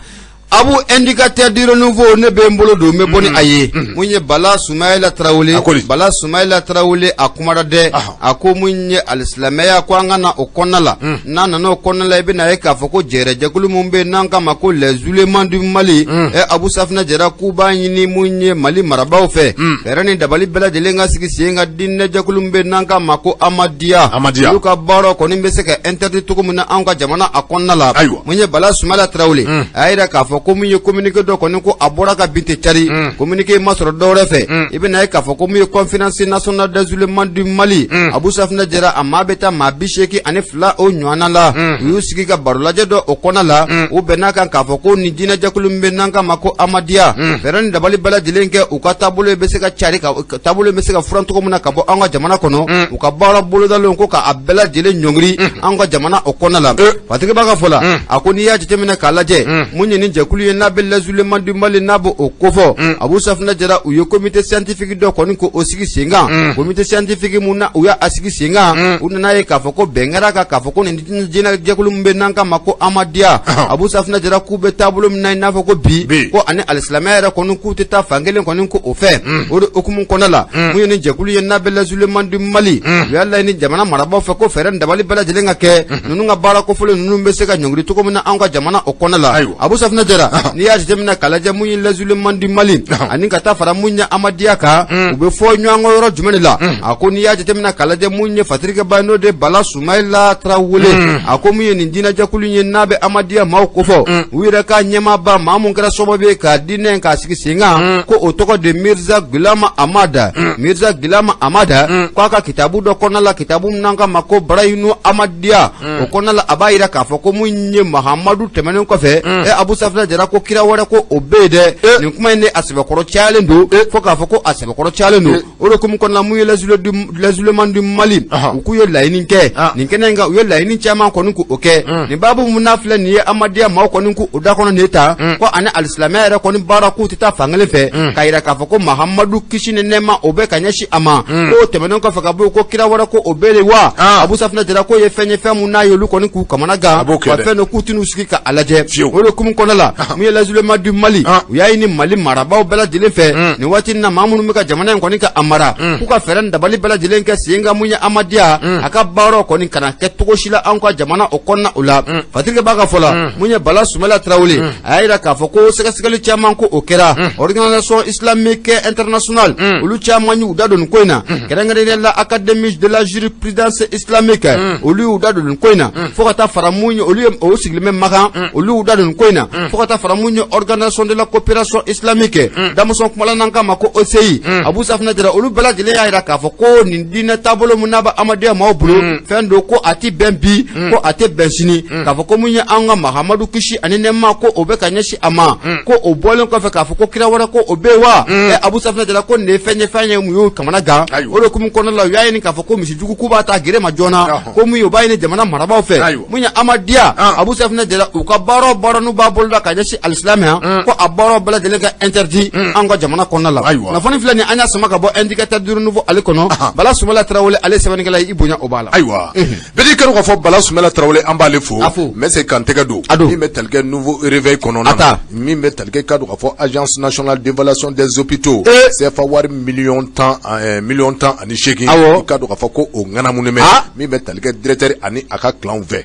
Abu, Indicateur du Renouveau ne bɛ n bolo don, n bɛ bɔ ni a ye. Mun ye Bala Sumayila Tarawele? Bala Sumayila Tarawele, a kumara dɛ. A ko mun ye alisilamɛya, ko an ka na o kɔnɔna la. N'an nana o kɔnɔna la, i bɛna ye k'a fɔ ko jɛrɛjɛkulu mun bɛ yen n'an k'a ma ko les oulémas du Mali, ɛ Abu Safinɛ Jara, k'u b'a ɲini mun ye Mali marabaaw fɛ, fɛɛrɛ ni dabali bɛɛ lajɛlen ka sigi sen kan, diinɛjɛkulu min bɛ yen n'an k'a ma ko Amadiya, olu ka baara kɔni bɛ se ka interdit cogo min na anw ka jamana a kɔnɔna la. Mun ye Bala Sumayila Tarawele, a y'a yira k'a fɔ ko mun ye communiqué dɔ kɔni, ko a bɔra ka bin ten cari. Communiqué ma sɔrɔ dɔwɛrɛ fɛ, i bɛna ye k'a fɔ ko mun ye Conférence nationale des oulémas du Mali, Abu Safinɛ Jara, a maa bɛ taa maa 82 o ɲɔgɔnna la. U y'u sigi ka barolajɛ dɔ o kɔnɔna la. U bɛn'a kan k'a fɔ ko nin diinɛjɛkulu min bɛ n'an k'a ma ko Amadiya, fɛɛrɛ ni dabali bɛɛ lajɛlen kɛ, u ka taabolo bɛ se ka cari, ka taabolo bɛ se ka furan cogo min na ka bɔ an ka jamana kɔnɔ, u ka baara bolodalenw ko k'a bɛɛ lajɛlen ɲɔngiri an ka jamana o kɔnɔna la. Fatigi b'a ka fɔ la, a ko n'i y'a jateminɛ k'a lajɛ, mun ye nin jɛkulu ye n'a bɛ les oulémas du Mali, n'a bɛ o kofɔ, Abu Safinɛ Jara, u ye comité scientifique dɔ kɔni ko o sigi sen kan. Comité scientifique mun na u y'a sigi sen kan, u nana ye k'a fɔ ko bɛn kɛra kan k'a fɔ ko nin diinɛ jɛkulu min bɛ n'an k'a ma ko Amadiya, Abu Safinɛ Jara, k'u bɛ taabolo min na i n'a fɔ ko bi, ko ani alisilamɛya yɛrɛ kɔni k'u tɛ taa fan kelen kɔni ko o fɛ. O de hukumu kɔnɔna la, mun ye nin jɛkulu ye n'a bɛ les oulémas du Mali, u y'a laɲini jamana marabaaw fɛ ko fɛɛrɛ ni dabali bɛɛ lajɛlen ka kɛ, ninnu ka baara kofɔlen ninnu bɛ se ka ɲɔngiri cogo min na anw ka jamana o kɔnɔna la. Abu Safinɛ Jara, n'i y'a jateminɛ k'a lajɛ, mun ye les oulémas du Mali ani ka taa fara mun ye Amadiya kan, u bɛ fɔ ɲɔgɔn kɔ yɔrɔ jumɛn de la? A ko n'i y'a jateminɛ k'a lajɛ, mun ye Fatirikɛba ye, n'o de Bala Sumayila Tarawele, a ko mun ye nin diinɛjɛkulu ye n'a bɛ Amadiya maaw kofɔ, u yɛrɛ ka ɲɛmaaba, maa mun kɛra sababu ye ka diinɛ k'a sigi sen kan, ko o tɔgɔ de Mirza Gulama Amada. Mirza Gulama Amada ko a ka kitabu dɔ kɔnɔna la, kitabu min n'an k'a ma ko Barayinu Amadiya, o kɔnɔna la, a b'a yira k'a fɔ ko mun ye Mahamadu tɛmɛnen kɔfɛ, e Abu Safinɛ Jara, ko kira wɛrɛ ko o bɛ yen dɛ. Nin kuma in de a sɛbɛkɔrɔ cayalen don, fo k'a fɔ ko a sɛbɛkɔrɔ cayalen don. O de hukumu kɔnɔna, mun ye les oulémas du Mali, u k'u ye laɲini kɛ nin kɛnɛ in kan, u ye laɲini caman kɔni k'o kɛ. Nin baabu mun n'a filɛ nin ye, Amadiya maaw kɔni k'o da kɔnɔ nin ta ko ani alisilamɛya yɛrɛ kɔni baara k'u tɛ taa fan kelen fɛ, k'a yira k'a fɔ ko Mahamadu, kisi ni nɛɛma o bɛ ka ɲɛsin a ma, k'o tɛmɛnen kɔfɛ ka bɔ yen, ko kira wɛrɛ ko o bɛ de wa? Abu Safinɛ Jara k'o ye fɛn ye, fɛn mun n'a ye olu kɔni k'u kamana gan, wa fɛn dɔ k'u tɛn'u sigi ka a lajɛ. O de hukumu kɔnɔna la, mun ye les oulémas du Mali, u y'a ɲini Mali marabaaw bɛɛ lajɛlen fɛ nin waati in na, maa minnu bɛ ka jamana in kɔni ka a mara, k'u ka fɛɛrɛ ni dabali bɛɛ lajɛlen kɛ sen kan, mun ye Amadiya a ka baaraw kɔni kana kɛ cogo si la anw ka jamana o kɔnɔna o la. Fatirikɛ b'a ka fɔ la, mun ye Bala Sumayila Tarawele, a y'a yira k'a fɔ ko sɛgɛsɛgɛli caman ko o kɛra. Organisation islamique internationale, olu caman y'u da don nin ko in na, kɛrɛnkɛrɛnnenya la Académie de la jurisprudence islamique, olu y'u da don nin ko in na, fo ka taa fara mun ye olu ye o sigilen bɛ Makan, olu y'u da don nin ko in na, fo ka taa fara mun ye Organisation de la coopération islamique, damusɔn kumala n'an k'a ma ko OCI. Abu Safinɛ Jara, olu bɛɛ lajɛlen y'a yira k'a fɔ ko nin diinɛ taabolo mun n'a bɛ Amadiya maaw bolo, fɛn don ko a ti bɛn bi, ko a tɛ bɛn sini, k'a fɔ ko mun ye an ka Mahamadu, kisi ani nɛɛma ko o bɛ ka ɲɛsin a ma, ko o bɔlen kɔfɛ k'a fɔ ko kira wɛrɛ ko o bɛ yen wa? Ɛ Abu Safinɛ Jara, ko nin ye fɛn ye, fɛn ye mun y'u kamana gan. O de hukumu kɔnɔna la, u y'a ɲini k'a fɔ ko misijugu k'u b'a ta gere ma joona, ko mun ye u b'a ɲini jamana marabaaw fɛ, mun ye Amadiya, Abu Safinɛ Jara, u ka baara o baara n'u b'a boloda ka ɲɛsin alisilamɛya, ko a baaraw bɛɛ lajɛlen ka interdit an ka jamana kɔnɔna la. Kunnafoni filɛ nin, an y'a sama ka bɔ Indicateur du Renouveau ale kɔnɔ. Bala Sumayila Tarawele, ale sɛbɛnnikɛla ye, i bonya o b'a la. Ayiwa, bɛɛ kɛra k'a fɔ Bala Sumayila Tarawele, an b'ale fo. N bɛ se k'an tɛgɛ don min bɛ tali kɛ Nouveau Réveil kɔnɔna na, min bɛ tali kɛ k'a dɔn k'a fɔ Agence nationale d'évaluation des hôpitaux, CFA wari miliyɔn 18, i k'a dɔn k'a fɔ ko o ŋanamunen bɛ min bɛ tali kɛ directeur ani a ka clan fɛ.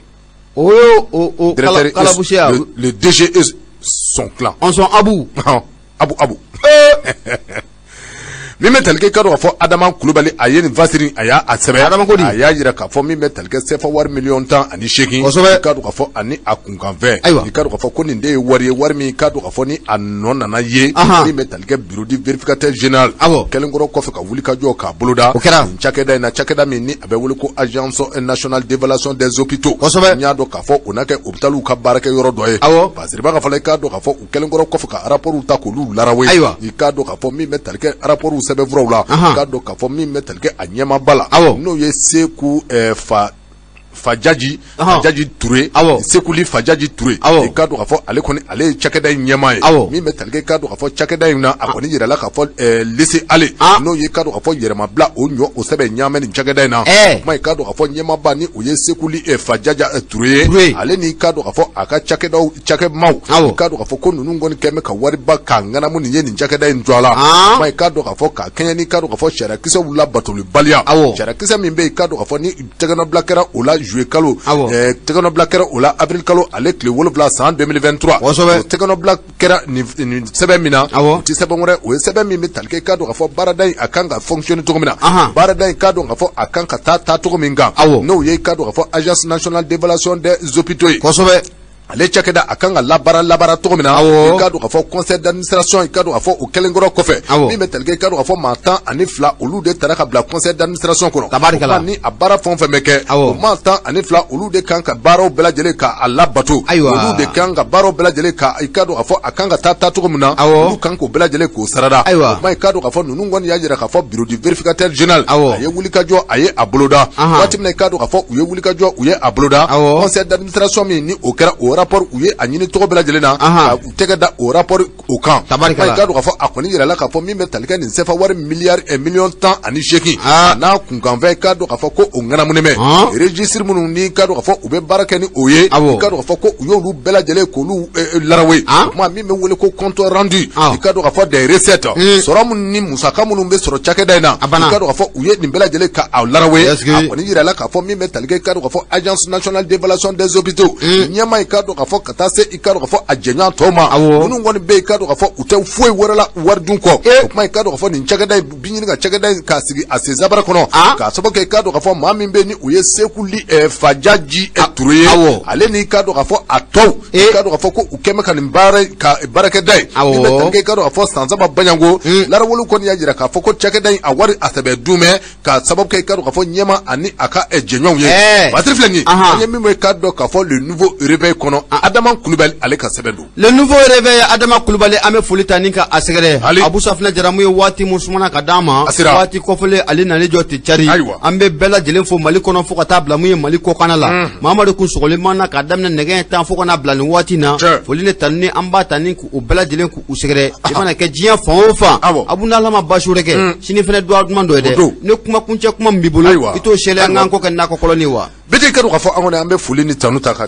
O ye o kalabusiya. Le DG et son clan. On son Abu. Abu Abu. Min bɛ tali kɛ, k'a dɔn k'a fɔ Adama Kulubali, a ye nin fasiri, a y'a sɛbɛn. Adama ko di? A y'a jira k'a fɔ min bɛ tali kɛ CFA wari miliyɔn 18. I k'a dɔn k'a fɔ ani a kunkanfɛn. I k'a dɔn k'a fɔ ko nin de ye wari ye, wari min k'a dɔn k'a fɔ ni a nɔ nana ye, min bɛ tali kɛ bureau du vérificateur général. Kɛlen kɔrɔ kɔfɛ ka wuli ka jɔ k'a boloda. O kɛra. Nin cakɛda in na, cakɛda min ni a bɛ wele ko Agence nationale d'évaluation des hôpitaux. N y'a dɔn k'a fɔ o n'a kɛ hôpitaliw ka baarakɛ yɔrɔ dɔ ye. Basiriba ka fɔ, i k'a dɔn k'a fɔ u kɛlen kɔrɔ kɔfɛ ka rapport ta k'olu larawe. I k'a dɔn k'a fɔ min bɛ tali kɛ rapport sɛbɛnfuraw la, i k'a dɔn k'a fɔ min bɛ tali kɛ a ɲɛmaaba la, n'o ye Seku fa Fajaji Fajaji Touré Sekuli Fajaji Touré i k'a dɔn k'a fɔ ale kɔni ale ye cakɛda in ɲɛmaa ye min bɛ tali kɛ i k'a dɔn k'a fɔ cakɛda in na a kɔni yirala k'a fɔ laisser-aller n'o ye k'a dɔn k'a fɔ yɛrɛmabila o ɲɔ o sɛbɛn ɲaamɛ nin cakɛda in na kuma i k'a dɔn k'a fɔ ɲɛmaaba ni o ye Sekuli Fajaja Touré ye ale ni k'a dɔn k'a fɔ a ka cakɛdaw cakɛmaw i k'a dɔn k'a fɔ ko ninnu kɔni kɛn bɛ ka wariba k'a ŋanamu nin ye nin cakɛda in jɔ a la kuma i k'a dɔn k'a fɔ k'a kɛɲɛ ni k'a dɔn k'a fɔ sariyakisɛw labatolibaliya sariyakisɛ min bɛ yen k'a dɔn k'a fɔ ni tɛgɛnɔbila kɛra o la juillet kalo tɛgɛnɔbila kɛra o la avril kalo ale tile 7 san 2023 o tɛgɛnɔbila kɛra nin sɛbɛn min na o tɛ sɛbɛn wɛrɛ o ye sɛbɛn min bɛ tali kɛ k'a dɔn k'a fɔ baarada in a kan ka fonctionner cogo min na baarada in k'a dɔn k'a fɔ a kan ka taa cogo min kan n'o ye k'a dɔn k'a fɔ agence nationale d'évaluation des hôpitaux ye kosɛbɛ ale cakɛda a kan ka labaara cogo min na i k'a dɔn k'a fɔ conseil d'administration i k'a dɔn k'a fɔ o kɛlen kɔrɔ kɔfɛ min bɛ tali kɛ i k'a dɔn k'a fɔ maa 12 olu de taara ka bila conseil d'administration kɔnɔ ni a baara fɛn o fɛn bɛ kɛ o maa 12 olu de kan ka baaraw bɛɛ lajɛlen ka a labato olu de kan ka baaraw bɛɛ lajɛlen ka i k'a dɔn k'a fɔ a kan ka taa cogo min na olu kan k'o bɛɛ lajɛlen k'o sarada o kuma i k'a dɔn k'a fɔ ninnu kɔni y'a jira k'a fɔ bureau du vérificateur général a ye wulikajɔ a ye a boloda waati min na i k'a dɔn k'a fɔ u ye wulikajɔ u ye a boloda conseil d'administration min ni o kɛra o rapport u ye a ɲini tɔgɔ bɛɛ lajɛlen na ka u tɛgɛ da o rapport o kan i k'a dɔn k'a fɔ a kɔni yirala k'a fɔ min bɛ tali kɛ nin CFA wari miliyari miliyɔn 18 a n'a kunkanfɛn i k'a dɔn k'a fɔ ko o ŋanamunen bɛ registre minnu ni k'a dɔn k'a fɔ u bɛ baara kɛ ni o ye i k'a dɔn k'a fɔ ko u y'olu bɛɛ lajɛlen k'olu larawe o kuma min bɛ wele ko compte rendu i k'a dɔn k'a fɔ des recettes sɔrɔ minnu ni musaka minnu bɛ sɔrɔ cakɛda in na i k'a dɔn k'a fɔ u ye nin bɛɛ lajɛlen ka a larawe a kɔni yirala k'a fɔ min bɛ tali kɛ i k'a dɔn k'a fɔ agence nationale d'évaluation des hôpitaux ɲɛmaa i k'a dɔn k'a fɔ ka taa se i k'a dɔn k'a fɔ a jɛɲɔgɔn tɔw ma minnu kɔni bɛ yen i k'a dɔn k'a fɔ u tɛ foyi wɛrɛ la wari dun kɔ o kuma i k'a dɔn k'a fɔ nin cakɛda in bi ɲini ka cakɛda in k'a sigi a sen sabara kɔnɔ k'a sababu kɛ i k'a dɔn k'a fɔ maa min bɛ yen ni o ye Sekuli Fajaji Touré ye ale ni i k'a dɔn k'a fɔ a tɔw i k'a dɔn k'a fɔ ko u kɛn bɛ ka nin baara ka baarakɛda ye min bɛ tali kɛ i k'a dɔn k'a fɔ san 3 baɲanko larawolu kɔni y'a jira k'a fɔ ko cakɛda in a wari a sɛbɛ dun mɛ k'a sababu kɛ i k'a dɔn k'a fɔ ɲɛma ani a ka jɛɲɔgɔnw ye batiri filɛ nin ye an ye min bɛ k'a dɔn k'a fɔ le nouveau réveil kɔnɔ Adama Kulubali ale ka sɛbɛn don le nouveau réveil Adama Kulubali an bɛ foli ta ni ka a sɛgɛrɛ Abu Safinɛ Jara mun ye waati mun sumana ka d'an ma waati kɔfɛlen ale nalen jɔ tɛ cari an bɛ bɛɛ lajɛlen fo Mali kɔnɔ fo ka taa bila mun ye Mali kɔkanna la Mamadu kun sɔgɔlen man na k'a daminɛ nɛgɛ 10 fo ka na bila nin waati na foli ni tanuni an b'a ta ni k'u bɛɛ lajɛlen k'u sɛgɛrɛ i mana kɛ diɲɛ fan o fan Abu n'Ala ma baasi wɛrɛ kɛ sini fɛnɛ duwa duman dɔ ye dɛ ne kuma kuncɛ kuma min b'i bolo i t'o seereya an k'an kɔ kɛ nakɔ kɔlɔni wa bɛɛ k'a dɔn k'a fɔ an kɔni an bɛ foli ni tanu ta ka